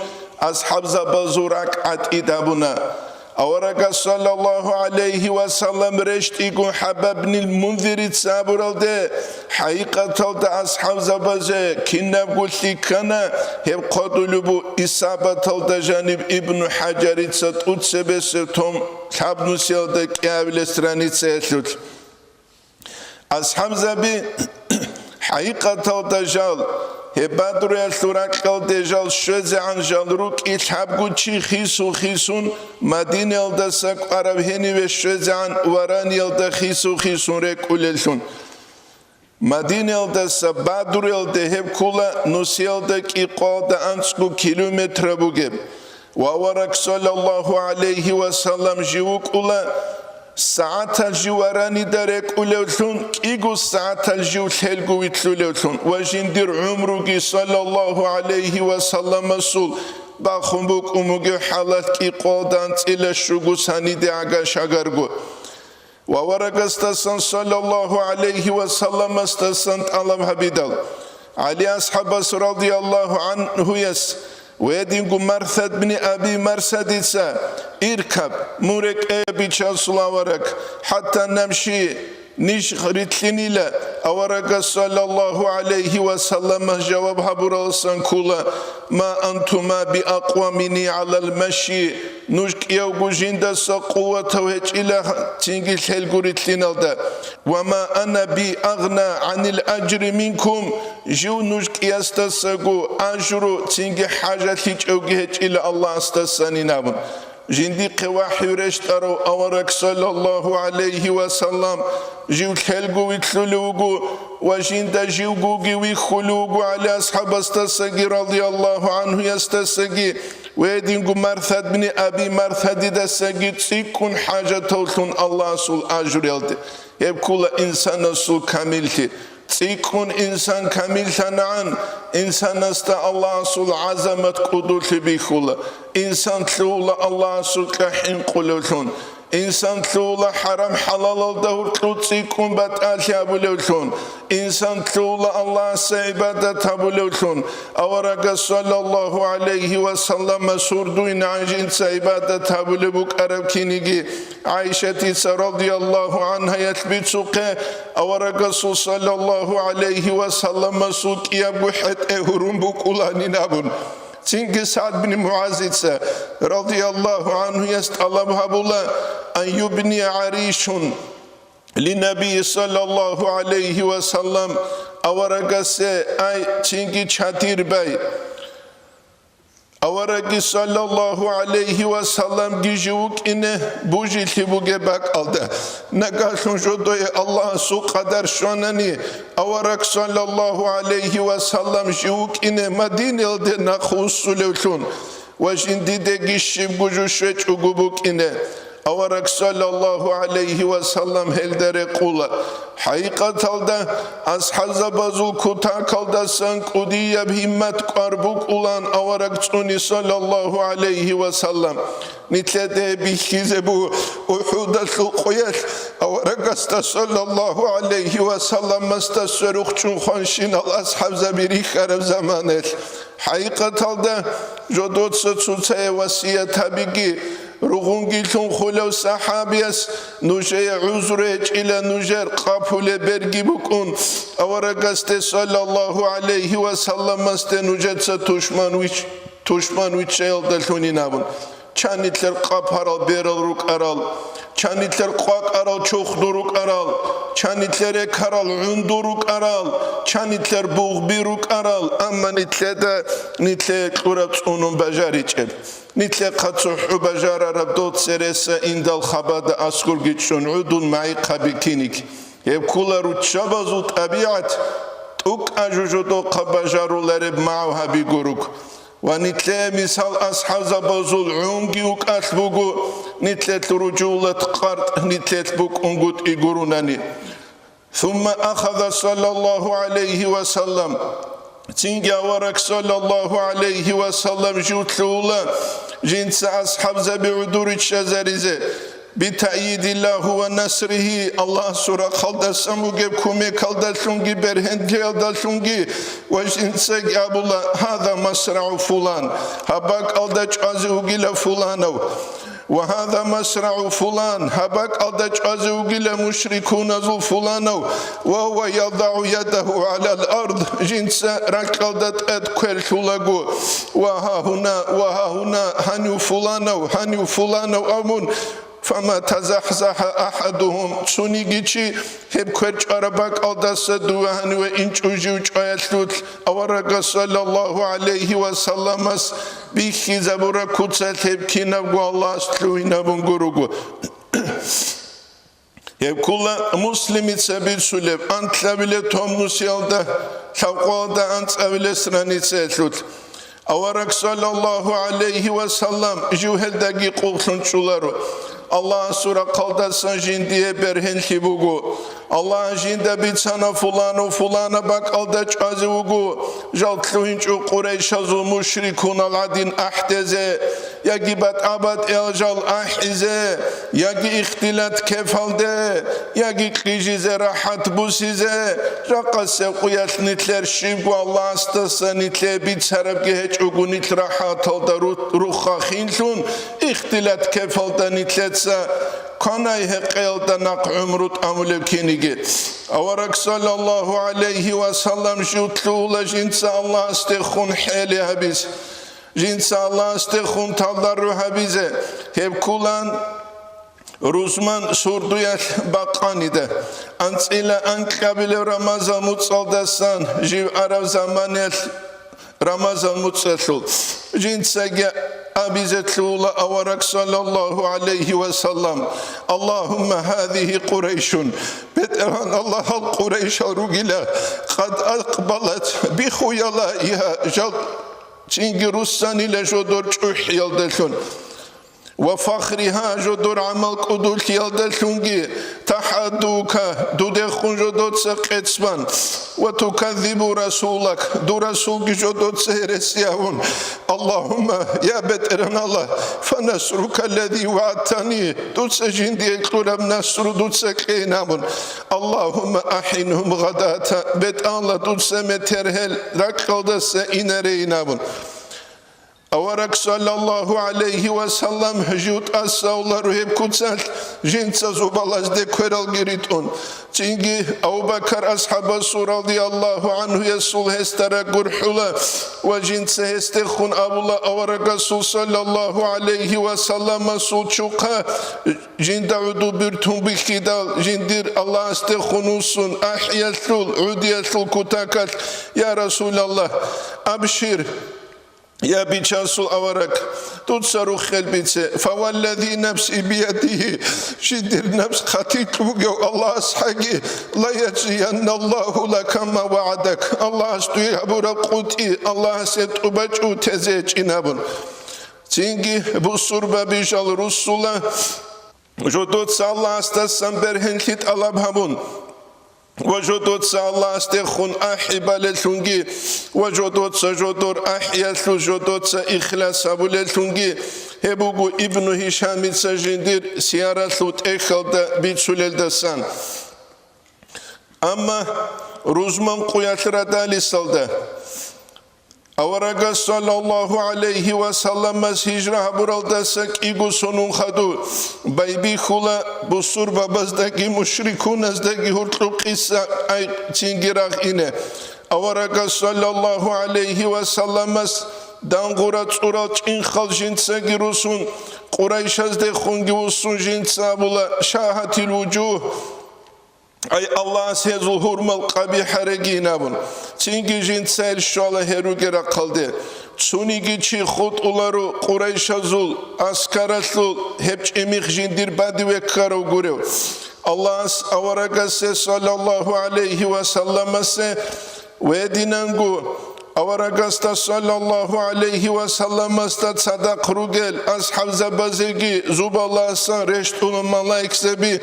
асхӀабзабазул ракӀ гӀатӀид абуна. Аварагас саллаллагьу гӀалайгьи ва саллам рещтӀиго ХӀабабнил Мунзирица абуралде, хӀакъикъаталда асхӀабзабазе кинабго лъикӀ ккана, гьеб хъвадулеб бу Исабаталда жаниб Ибну ХӀажарица тӀуцебесеб том лъабнусиялда кӀиабилеб страницаялъулъ. АсхӀабзаби, хӀакъикъаталда жал, гьеб Бадруялъул ракьалде жал щвезегӀан жал рукӀи лъабго чи хису-хисун, Мадинаялдаса кӀвараб гьениве щвезегӀан вараниялда хису-хисун рекӀулеллъун. Мадинаялдаса Бадруялде гьеб ккола нусиялда кӀикъоялда анцӀго километра бугеб. Ва авараг саллаллагьу гӀалайгьи ва саллам жив вукӀула, сагӀатал жив варанида рекӀулевлъун, кӀиго сагӀатал жив лъелго вилълъулевлъун ва жиндир гӀумруги саллаллагьу гӀалайгьи ва салламасул бахун букӀун бугеб хӀалалъ кӀикъоялда анцӀила щуго саниде гӀага-шагарго. Ва аварагасдасан саллаллагьу гӀалайгьи ва салламасдасан тӀалаб гьабидал, ГӀали асхӀабас радияллагьу гӀангьуяс ва гьединго Марсад бни Аби Марсадица: «Иркаб, мун рекӀее, бичасул авараг, хӀатта намши, ниж рилълъинила». Аварагас саллаллагьу гӀалайгьи ва салламас жаваб гьабураласан ккола: «Ма антума биакъва минни гӀалал маши». Нуж кӀиявго жиндаса къуватав гьечӀила цинги лъелго рилълъиналда. «Ва ма ана биагъна гӀанил ажри минкум», жив нуж кӀиясдасаго ажру цинги хӀажалъичӀевги гьечӀила Аллагьасдасанин абун. Жиндихъе вахӀю рещтӀарав авараг саллаллагьу гӀалайгьи ва саллам жив лъелго вилълъулев вуго ва жинда живгоги вихьулев вуго ГӀали асхӀабасдасаги радияллагьу гӀангьуясдасаги ва гьединго Марсад бни Аби Марсадидасаги цӀикӀкӀун хӀажатавлъун Аллагьасул ажруялде. Гьеб ккола инсанасул камиллъи. ЦӀикӀкӀун инсан камиллъанагӀан, инсанасда Аллагьасул гӀазамат кӀудулъи бихьула. Инсан лъугьула Аллагьасукьа хӀинкъулевлъун. Инсан лъугьула хӀарам-хӀалалалда гьоркьоб цӀикӀкӀун батӀалъи гьабулевлъун. Инсан лъугьула Аллагьасе гӀибадат гьабулевлъун. Аварагас саллаллагьу гӀалайгьи ва салламас гьурдуйин гӀанжинца гӀибадат гьабулеб букӀараб киниги, ГӀайшатица радияллагьу гӀангьаялъ бицухъе, аварагасул саллаллагьу гӀалайгьи ва салламасул кӀиябго хӀетӀе гьурун букӀуланин абун. Цинги СагӀд бин МугӀазица радияллагьу гӀангьуяс тӀалаб гьабула: «Ан юбния гӀаришун линнабий саллаллагьу гӀалайгьи ва саллам», аварагасе ай цинги чадир бай. Аварагги саллаллагьу гӀалайгьи ва салламги жив вукӀине бужилъи бугеб бакӀалда, нагагьлъун жодое Аллагьасул къадар щванани, авараг саллаллагьу гӀалайгьи ва саллам жив вукӀине Мадинаялде нахъвуссулевлъун ва жиндидеги щибго жо щвечӀого букӀине. Авараг саллаллагьу гӀалайгьи ва саллам гьелда рекъула: «ХӀакъикъаталда, асхӀабзабазул кутакалдасан кӀудияб гьиммат кӀвар букӀулан авараг цӀуни саллаллагьу гӀалайгьи ва саллам. Нилъеде бихьизе буго УхӀудалъул къоялъ аварагасда саллаллагьу гӀалайгьи ва салламасда сверухъ чӀун хванщинал асхӀабзаби рихьараб заманаялъ. ХӀакъикъаталда, жодоца цоцае васият гьабиги, ругъунги лъун хулев сахӀабияс: нужее гӀузру гьечӀила, нужер къапулеб берги букӀун, аварагасде саллаллагьу гӀалайгьи ва салламасде нужеца тушман вич-, тушман виччаялдалъунин абун. Чан нилъер къапарал берал рукӀарал, чан нилъер къвакӀарал чохдур рукӀарал, чан нилъер рекарал гӀундур рукӀарал, чан нилъер бугъби рукӀарал, амма нилъеда нилъее кьураб цӀунун бажаричӀеб. Нилъехъа цохӀо бажарараб дол цереса индал хабада аскӀорги чӀун гӀодун магӀихъаби киниг. Гьеб ккола руччабазул тӀабигӀат, тӀукӀа жужудухъа бажарулареб магӀу гьабиго руго. Ва нилъее мисал асхӀабзабазул гӀунги укӀалъ буго, нилъелъ ружулат къартӀ нилъелъ букӀунгутӀи гурунани. Сумма ахаза саллаллагьу гӀалайгьи ва саллам, цинги авараг саллаллагьу гӀалайгьи ва саллам жив лъугьула жинца асхӀабзаби гӀодор риччазаризе. Битаидиллагьи ва насригьи, Аллагьасул рахъалдасан бугеб кумекалдалъунги бергьенлъиялдалъунги ва жинцаги абула: «Гьаза масрагӀу фулан», гьаб бакӀалда чӀвазе вугила фуланав, ва гьаза масрагӀу фулан, гьаб бакӀалда чӀвазе вугила мушрикуназул фуланав, ва гьува ядагӀу ядагьу гӀалал ард, жинца ракьалда тӀад квер лъулаго, ва гьагьуна, ва гьагьуна, гьанив фуланав, гьанив фуланав абун, «Фама тазахзаха ахадугьум», цониги чи гьеб квер чӀвараб бакӀалдаса дуве гьаниве инчӀо жив чӀваялъулъ, аварагас саллаллагьу гӀалайгьи ва салламас бихьизабураб куцалъ гьеб кинабго Аллагьас лъугьинабун гуруго. Гьеб ккола Муслимица бицулеб анлъабилеб томнусиялда, лъабкъоялда анцӀабилеб страницаялъулъ. Авараг саллаллагьу гӀалайгьи ва саллам жив гьелдаги къуллъун чӀоларо. Аллагьасул рахъалдасан жиндие бергьенлъи буго. Аллагьас жинда бицана, фуланав фулана бакӀалда чӀвазе вуго, жал лъугьинчӀо Къурайшазул мушрикунал гӀадин ахӀдезе, яги батӀа-батӀиял жал ахӀизе, яги ихтилат кефалде, яги кьижизе, рахӀат бусизе, жакъасеб къуялъ нилъер щибго Аллагьасдаса нилъее бицарабги гьечӀого, нилъ рахӀаталда ру-, рухха хинлъун, ихтилат кефалда нилъеца кванай гьекъеялда нахъ гӀумру тӀамулеб киниги. Авараг саллаллагьу гӀалайгьи ва саллам жив лъугьула жинца Аллагьасдехун хӀели гьабизе, жинца Аллагьасдехун талдарру гьабизе. Гьеб кколан рузман сурдуялъ бакъанида, анцӀила анкьабилеб рамазан муцӀалдасан жив араб заманаялъ рамазан муцӀалъул жинцаги абизе лъугьула авараг саллаллагьу гӀалайгьи ва саллам: «Аллагьумма гьазигьи Къурайшун», БетӀергьан Аллагь, гьал Къурайшал ругила, «къад акъбалат бихуялаигьа», жал цинги руссанила жодор чӀухӀиялдалъун. «Ва фахригьа», жодор гӀамал кӀудулъиялдалъунги, «тахӀаддука», дудехун жодоца къецбан, «ва туказзибу расулак», дур расулги жодоца гьересиявун. «Аллагьумма», я БетӀергьан Аллагь, «фанасрука аллази вагӀадтани», дуца жиндие кьураб насру дуца кьейин абун. «Аллагьумма ахӀинхум гъадата», БетӀалла, дуца метер гьел ракьалдаса инарейинабун. Авараг саллаллагьу гӀалайгьи ва саллам жив тӀасалъула ругьеб куцалъ жинца зубалазде квералги ритӀун. Цинги Абу-Бакар асхӀабасул радияллагьу гӀанхуясул гьесда рагурхӀула ва жинца гьесдехун абула аварагасул саллаллагьу гӀалайгьи ва салламасул чухъа жинда гӀуду биртун бихьидал, жиндир Аллагьасдехун вуссун ахӀиялъул, гӀудиялъул кутакалъ: «Я Расулаллагь, абшир, я бичасул авараг, дуца руххел бице, фаваллази нафси биядигьи, жиндир напс хъатикь бугев Аллагьас хӀаги, лаяжзиянналлагьу лака ма вагӀадак», Аллагьас дуе гьабураб къотӀи Аллагьасе тӀубачӀу тезе гьечӀин абун. Цинги бусурбаби жал руссула, жодоца Аллагьасдасан бергьенлъи тӀалаб гьабун ва жодоца Аллагьасдехун ахӀи балеллъунги ва жодоца жодор ахӀиялъул жодоца ихлас гьабулеллъунги, гьеб буго Ибну Гьишамица жиндир сияралъул тӀехьалда бицулелдасан. Амма рузман къуялъ радалисалда, аварагас саллаллагьу гӀалайгьи ва салламас гьижра гьабуралдаса кӀиго сонун хадув байбихьула бусурбабаздаги мушрикуназдаги гьоркьоб къиса, ай, цинги рагъ ине. Аварагас саллаллагьу гӀалайгьи ва салламас дангъура цӀурал чӀинхъал жинцаги русун, Къурайшаздехунги вуссун жинца абула: «Шагьатил вужугь». Ай, Аллагьас гьезул гьурмал къабихӀарегин абун, цинги жинца ил щвала гьеруге рахъалде. Цониги чи хутӀуларо Къурайшазул аскаралъул гьеб чӀимихъ жиндир бадиве ккарав гурев. Аллагьас аварагасе саллаллагьу гӀалайгьи ва салламасе вединанго, аварагасда саллаллагьу гӀалайгьи ва салламасда цадахъ ругел асхӀабзабазеги зубаласан рещтӀуна малаикзаби,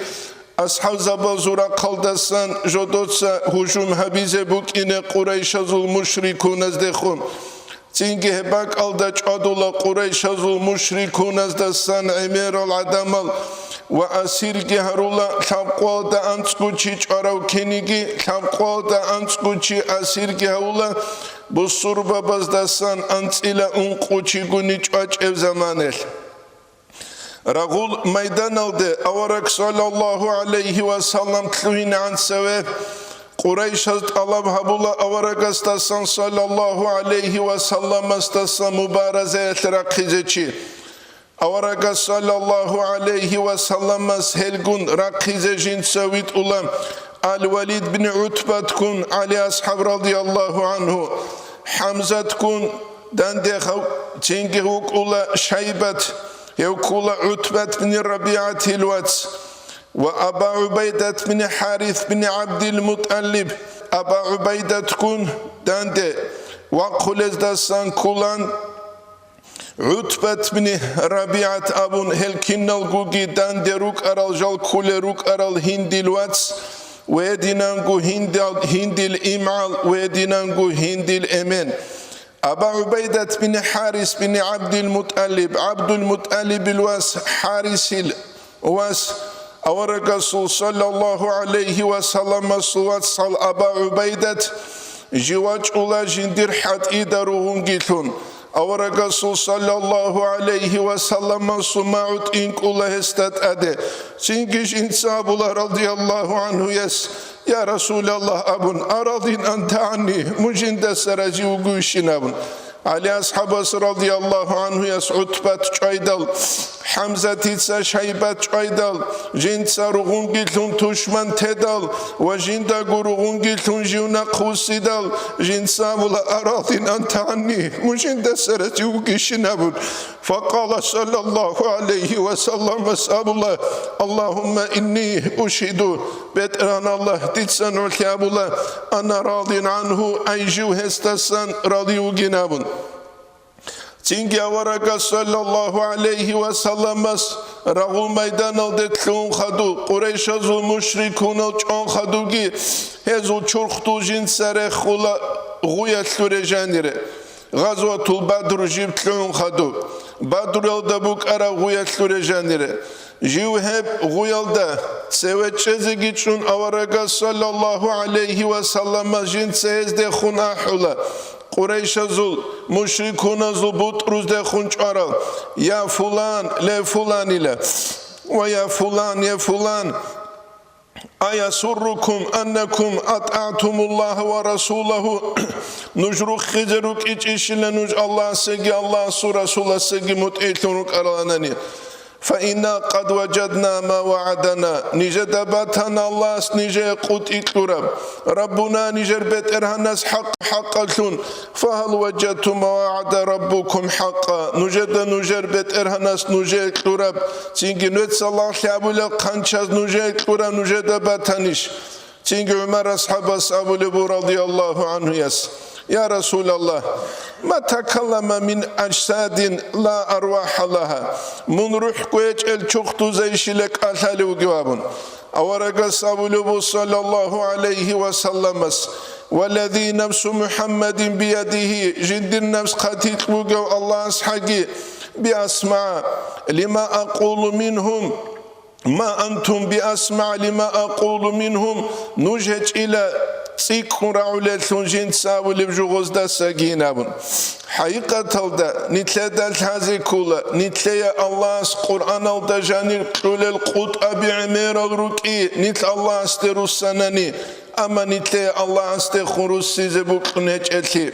асхӀабзабазул рахъалдасан жодоца гьужум гьабизе букӀине къурайшазул мушрикуназдехун. Цинги гьеб бакӀалда чӀвадула къурайшазул мушрикуназдасан гӀемерал гӀадамал ва асирги гьарула, лъабкъоялда анцӀго чи чӀварав киниги, лъабкъоялда анцӀго чи асирги гьавула, бусурбабаздасан анцӀила ункъо чигуни чӀвачӀеб заманалъ. Рагъул майданалде авараг саллаллагьу гӀалайгьи ва саллам лъугьинегӀан цеве къурайшаз тӀалаб гьабула аварагасдасан саллаллагьу гӀалайгьи ва салламасдасан мубаразаялъ рахъизе чи. Аварагас саллаллагьу гӀалайгьи ва салламас гьелгун рахъизе жинца витӀула Ал-Валид бин ГӀутбатгун ГӀали асхӀаб радияллагьу гӀанхӀу, ХӀамзатгун данде гьав-, цинги вукӀула Шайбат, гьев ккула ГӀутбат бин РабигӀатил вац, ва Аба ГӀубайдат бин ХӀарис бин ГӀабдилмутӀалиб, Аба ГӀубайдатгун данде вахъулездасан ккулан ГӀутбат бин РабигӀат абун, гьел киналгоги данде рукӀарал, жал кколел рукӀарал гьиндил вац, ва гьединанго гьиндал-, гьиндил имгӀал, ва гьединанго гьиндил эмен. Аба ГӀубайдат бин ХӀарис бин ГӀабдил МутӀалиб, ГӀабдул МутӀалибил вас ХӀарисил вас, аварагасул саллаллагьу гӀалайгьи ва салламасул вацал Аба ГӀубайдат, жив вачӀула жиндир хӀатӀида ругъунгилъун. Аварагасул саллаллагьу гӀалайгьи ва салламасул магӀу тӀинкӀула гьесда тӀаде. Цинги жинца абула радияллагьу гӀанхуяс: «Я Расулаллагь», абун, «арадин анта гӀанни», мун жиндаса рази вугевищин абун. ГӀали асхӀабас радияллагьу гӀанхуяс ГӀутбат чӀвайдал, ХӀамзатица Шайбат чӀвайдал, жинца ругъунгилъун тушман тедал ва жиндаго ругъунгилъун жив нахъвуссидал, жинца абула: «Арадин анта гӀанни», мун жиндаса рази вугищин абун. Факъала саллаллагьу гӀалайгьи ва салламас абула: «Аллагьумма инни ушгьиду», БетӀергьан Аллагь, дица нугӀлъи абула: «Ана радин гӀанху», ай жив гьесдасан рази вугин абун. Цинги аварагас саллаллагьу гӀалайгьи ва салламас рагъул майданалде лъугьун хадуб, Къурайшазул мушрикунал чӀван хадубги, гьезул чурхдул жинца рехула гъуялъуре жанире. Гъазватул Бадр жиб лъугьун хадуб, Бадруялда букӀараб гъуялъуре жанире. Жив гьеб гъуялда цеве чӀезеги чӀун аварагас саллаллагьу гӀалайгьи ва салламас жинца гьездехун ахӀула, Къурайшазул, мушрикуназул бутӀруздехун чӀварал: «Я фулан, ле фуланила, ва я фулан, я фулан». «Аясуррукум аннакум атӀагӀтумуллагьа ва расулагьу», нуж рухизе рукӀичӀищила нуж Аллагьасеги Аллагьасул Расуласеги мутӀигӀлъун рукӀараланани. «Фа инна къад важадна ма вагӀадана», нижеда батана Аллагьас нижее къотӀи кьураб, «Раббуна», нижер БетӀергьанас, «хӀакъ-, хӀакъалъун». «Фагьал важадтум ма вагӀада раббукум хӀакъа», нужеда нужер БетӀергьанас нужее кьураб, цинги нугӀеца лагълъи абулеб хъанчаз нужее кьураб нужеда батанищ? Цинги ГӀумар асхӀабас абулеб буго радияллагьу гӀанхуяс: «Я Расулаллагь, ма такаллама мин ажсадин ла арвахӀа лагьа», мун рухӀ гьечӀел чурхдузайищила кӀалъалев вугев абун. Аварагас абулеб буго, саллаллагьу гӀалайгьи ва салламас: «Валлади нафсу МухӀаммадин биядигьи», жиндир нафс хъатикь бугев Аллагьас хӀаги, «биасмагӀа лима акъулу мингьум, ма антум биасмагӀа лима акъулу мингьум», нуж гьечӀила цӀикӀкӀун рагӀулеллъун жинца абулеб жугъуздасагин абун. ХӀакъикъаталда, нилъеда лъазе ккола, нилъее Аллагьас Къуръаналда жанир кьулел къутӀаби гӀемерал рукӀи, нилъ Аллагьасде руссанани, амма нилъее Аллагьасдехун руссизе букьун гьечӀелъи.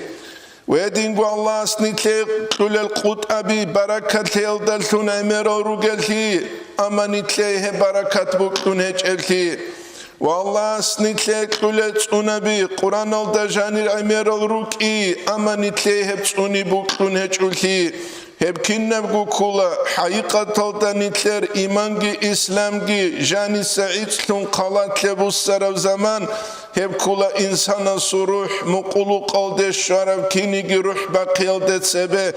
Гьединго Аллагьас нилъее кьулел къутӀаби баракатлъиялдалъун гӀемерал ругелъи, амма нилъее гьеб баракат букьун гьечӀелъи. Ва Аллагьас нилъее кьулел цӀунаби Къуръаналда жанир гӀемерал рукӀи, амма нилъее гьеб цӀуни букьун гьечӀолъи. Гьеб кинабго ккола, хӀакъикъаталда нилъер иманги исламги жаниса гӀицӀлъун халатлъи буссараб заман, гьеб ккола инсанасул рухӀ мукъулукъалде щвараб киниги рухӀ бахъиялде цебе,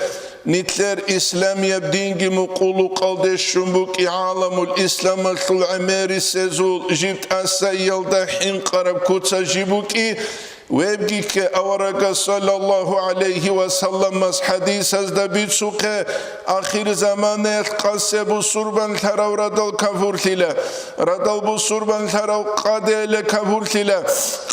нилъер исламияб динги мукъулукъалде щун букӀи гӀаламул исламалъул гӀемерисезул жиб тӀасайялда хӀинкъараб куца жиб букӀи, вебги кке аварагас саллаллагьу гӀалайгьи ва салламас хӀадисазда бицухъе, ахирзаманаялъ къасе бусурбанлъарав радал кафурлъила, радал бусурбанлъарав къаделе кафурлъила,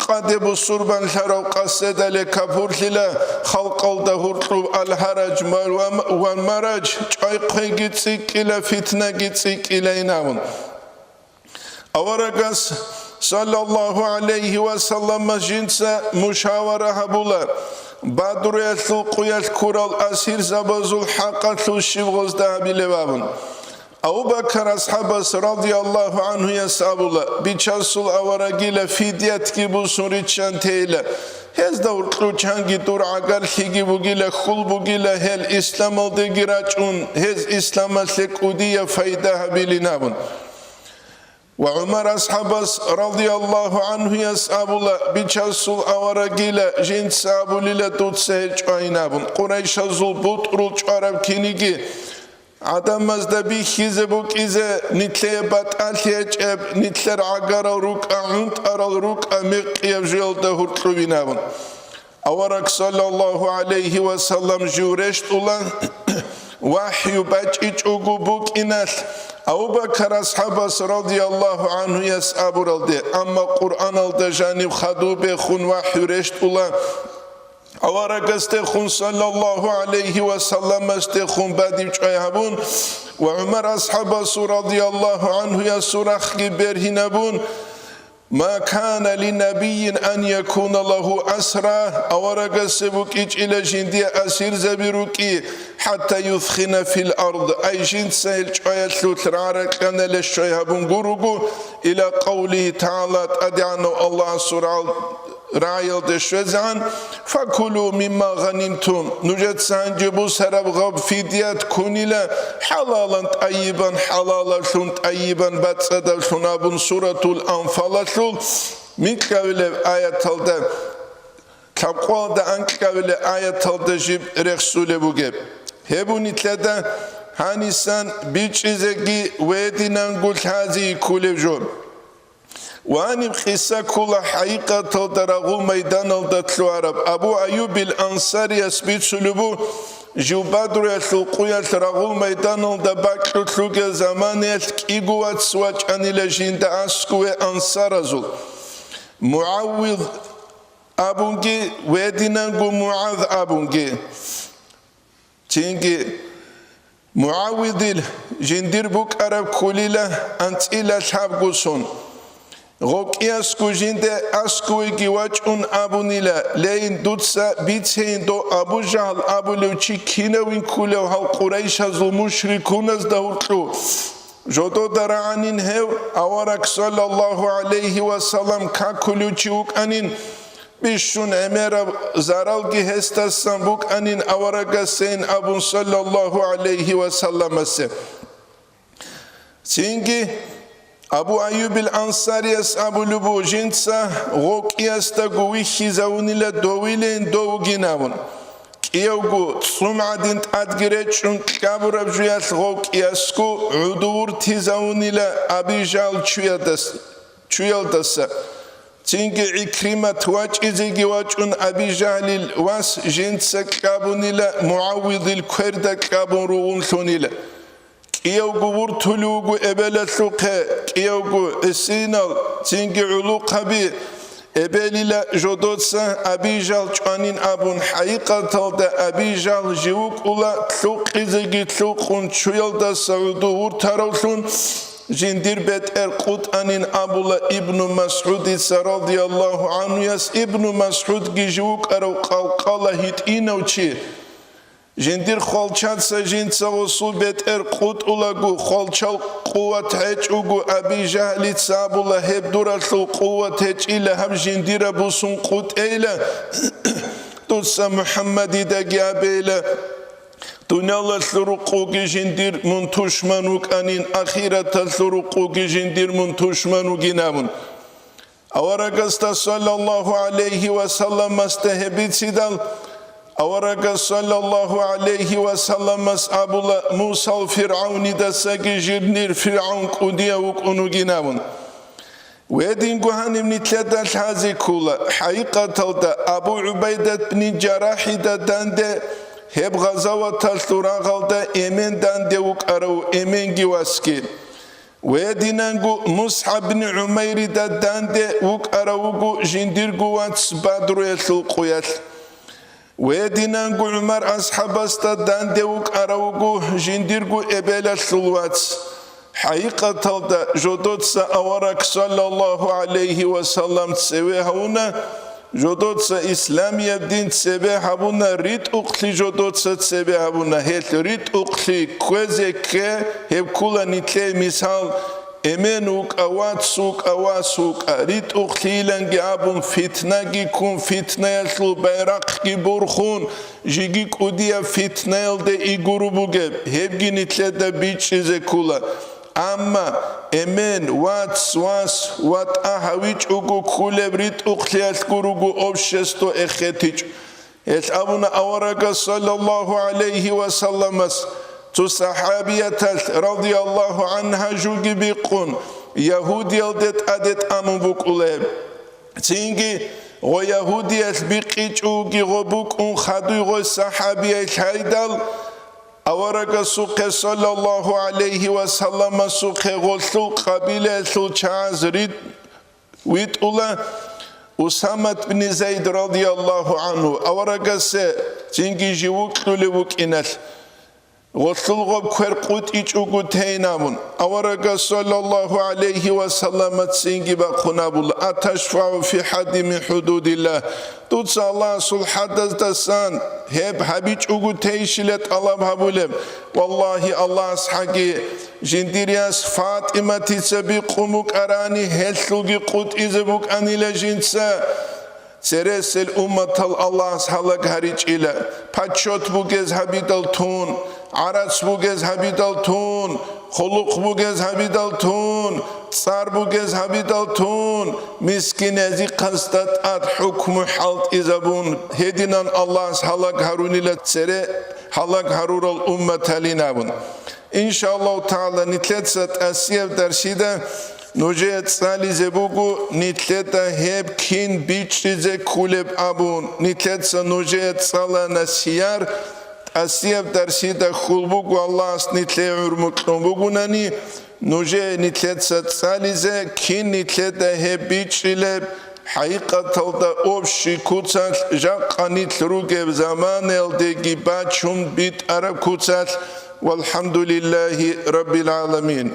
къаде бусурбанлъарав къаседале кафурлъила, халкъалда гьуркьуб алхӀарадж ва, ва, ва марадж, чӀвай-хъвейги цӀикӀкӀила, фитнаги цӀикӀкӀила инабун. Аварагас, саллаллагьу гӀалайгьи ва саллама, жинца мушавара гьабула, Бадруялъул къуялъ ккурал асирзабазул хӀакъалъулъ щиб гъозда гьабилеб абун. Абу Бакар асхӀабас радияллагьу гӀанхуяс абула: «Бичасул аварагила фидиятги бусун риччан тейила. Гьезда гьуркьу чанги дур гӀагарлъиги бугила, хьул бугила, гьел исламалдеги рачӀун, гьез исламалъе кӀудияб пайда гьабилин», абун. Ва ГӀумар асхӀабас радияллагьу гӀанхуяс абула: «Бичасул аварагила, жинца абулила дуца гьел чӀвайин», – абун. Къурайшазул бутӀрул чӀвараб киниги гӀадамазда бихьизе букӀизе, нилъее батӀалъи гьечӀеб, нилъер гӀагарал рукӀа, гӀунтӀарал рукӀа, мекъияб жоялда гьуркьубин абун. Авараг саллаллагьу гӀалайгьи ва саллам жив рещтӀула, вахӀю бачӀичӀого букӀиналъ, Абу Бакар асхӀабас радияллагьу гӀанхуяс абуралде, амма Къуръаналда жаниб хадубехун вахӀю рещтӀула, аварагасдехун саллаллагьу гӀалайгьи ва салламасдехун бадиб чӀвай гьабун ва ГӀумар асхӀабасул радияллагьу гӀанхуясул рахъги бергьинабун, «Ма кана ли набийин ан якуна лагьу асра», аварагасе букӀичӀила жиндие асирзаби рукӀи, «хӀатта юсхина фил ард», ай жинца гьел чӀваялъулъ рагӀа-ракьаналъе щвай гьабун гуруго, ила къавлигьи тагӀала, ТӀадегӀанав Аллагьасул рагӀал-, рагӀиялде щвезегӀан, «Факулу мимма гъанимтум», нужеца гьанже бусараб гъаб фидият ккунила, хӀалалан тӀайибан, хӀалалаблъун тӀайибан бацӀцӀадаблъун абун, Суратул Анфалалъул микьабилеб аяталда, лъабкъоялда анкьабилеб аяталда жиб рехсулеб бугеб. Гьеб нилъеда гьанисан бичӀчӀизеги ва гьединанго лъази кколеб жо. Ва гьаниб къиса ккола хӀакъикъаталда рагъул майданалда лъугьараб. Абу Айюбил Ансарияс бицулеб буго, жив Бадруялъул къуялъ рагъул майданалда бакьулъ ругел заманаялъ кӀиго вац вачӀанила жинда аскӀове ансаразул, МугӀаввид абунги, гьединанго МугӀаз абунги. Цинги МугӀаввидил жиндир букӀараб кколила анцӀила лъабго сон. ГъокӀиясго жинде аскӀовеги вачӀун абунила: «Лейин, дуца бицейин, дов Абу Жагьл абулев чи кинавин кколев гьал Къурайшазул мушрикуназда гьуркьу». Жодода рагӀанин гьев, авараг саллаллагьу гӀалайгьи ва саллам какулев чи вукӀанин, бищун гӀемераб заралги гьесдасан букӀанин аварагасейин абун саллаллагьу гӀалайгьи ва салламасе. Цинги Абу Айюбил Ансарияс абулеб буго, жинца гъокӀиясдаго вихьизавунила довилейин дов вугин абун. КӀиявго цӀум гӀадин тӀадги речӀчӀун кьабураб жуялъ гъокӀиясго гӀуду вуртизавунила Аби Жагьл чуялдас-, чуялдаса. Цинги ГӀикримат вачӀизеги вачӀун Аби Жагьлил вас жинца кьабунила, МугӀаввидил кверда кьабун ругьунлъунила. КӀиявго вуртулев вуго эбелалъухъе, кӀиявго гӀисинал, цинги гӀулухъаби эбелила жодоца Аби Жагьл чӀванин абун, хӀакъикъаталда Аби Жагьл жив вукӀула лъукъизеги лъукъун чуялдаса гӀуду вуртаравлъун, жиндир бетӀер къутӀанин абула Ибну МасгӀудица радияллагьу гӀанхуяс, Ибну МасгӀудги жив вукӀарав къалкъала гьитӀинав чи. Жиндир хвалчаца жинца гъосул бетӀер къутӀулаго, хвалчал къуват гьечӀого, Аби Жагьлица абула: «Гьеб дуралъул къуват гьечӀила, гьаб жиндираб бусун къутӀейила, дуца МухӀаммадидаги абейила, дуниялалъул рукъуги жиндир мун тушман вукӀанин, ахираталъул рукъуги жиндир мун тушман вугин», – абун. Аварагасда саллаллагьу гӀалайгьи ва салламасда гьеб бицидал, аварагас саллаллагьу гӀалайгьи ва салламас абула: «Мусал ФиргӀавнидасаги жирнир ФиргӀавн кӀудияв вукӀун вугин», – абун. Гьединго гьаниб нилъеда лъази ккола, хӀакъикъаталда Абу ГӀубайдат бни ЖарахӀида данде гьеб гъазаваталъул рагъалда эмен данде вукӀарав эменги васги. Гьединанго МусгӀаб бин ГӀумайрида данде вукӀарав вуго жиндирго вац Бадруялъул къуялъ. Гьединанго ГӀумар асхӀабасда данде вукӀарав вуго жиндирго эбелалъул вац. ХӀакъикъаталда жодоца авараг саллаллагьу гӀалайгьи ва саллам цеве гьавуна, жодоца исламияб дин цебе гьабуна, ритӀухълъи жодоца цебе гьабуна. Гьелъ ритӀухълъи кквезе кке, гьеб ккула нилъее мисал: эмен вукӀа, вац вукӀа, вас вукӀа, ритӀухълъийиланги абун, фитнаги ккун, фитнаялъул байрахъги бурхун, жеги кӀудияб фитнаялде игуру бугеб, гьебги нилъеда бичӀчӀизе ккула. Амма эмен, вац, вас ва тӀа гьавичӀого кколеб ритӀухълъиялъго руго общество эхетичӀо. Гьелъ абуна аварагас саллаллагьу гӀалайгьи ва салламас цо сахӀабияталъ радияллагьу гӀангьа жуги бикъун, ягьудиялде тӀаде тӀамун букӀулеб. Цинги гъо ягьудиялъ бикъичӀоги гъо букӀун хадуй гъой сахӀабияй лъайдал, аварагасухъе саллаллагьу гӀалайгьи ва салламасухъе гъолъул къабилаялъул чагӀаз рид-, витӀула Усамат бни Зайд радияллагьу гӀангьу, аварагасе цинги жив вукьулев вукӀиналъ. Гъолъул гъоб квер къутӀичӀого тейин абун, аварагас саллаллагьу гӀалайгьи ва салламас цинги бахъун абула: «Аташфагьу фи хӀадди мин хӀудудиллагь?» Дуца Аллагьасул хӀадаздасан гьеб гьабичӀого тейищила тӀалаб гьабулеб? Валлагьи, Аллагьас хӀаги, жиндир яс ФатӀиматица бикъун букӀарани, гьелъулги къутӀизе букӀанила жинца. Цересел умматал Аллагьас гьалаг гьаричӀила, паччот бугез гьабидал тун, гӀарац бугез гьабидал тун, хъулухъ бугез гьабидал тун, цӀар бугез гьабидал тун, мискиназихъасда тӀад хӀукму хӀалтӀизабун, гьединан Аллагьас гьалаг гьарунила цере гьалаг гьарурал умматалин абун. Иншаллагьу тагӀала, нилъеца тӀасияб дарсида нужее цӀализе буго, нилъеда гьеб кин бичӀчӀизе кколеб абун, нилъеца нужее цӀала насияр, тӀасияб дарсида хьул буго, Аллагьас нилъее гӀумру кьун бугунани, нужее нилъеца цӀализе, кин нилъеда гьеб бичӀчӀилеб, хӀакъикъаталда общий куцалъ, жакъа нилъ ругеб заманаялдеги бачун битӀараб куцалъ. ВалхӀамдулиллагьи раббил гӀаламин.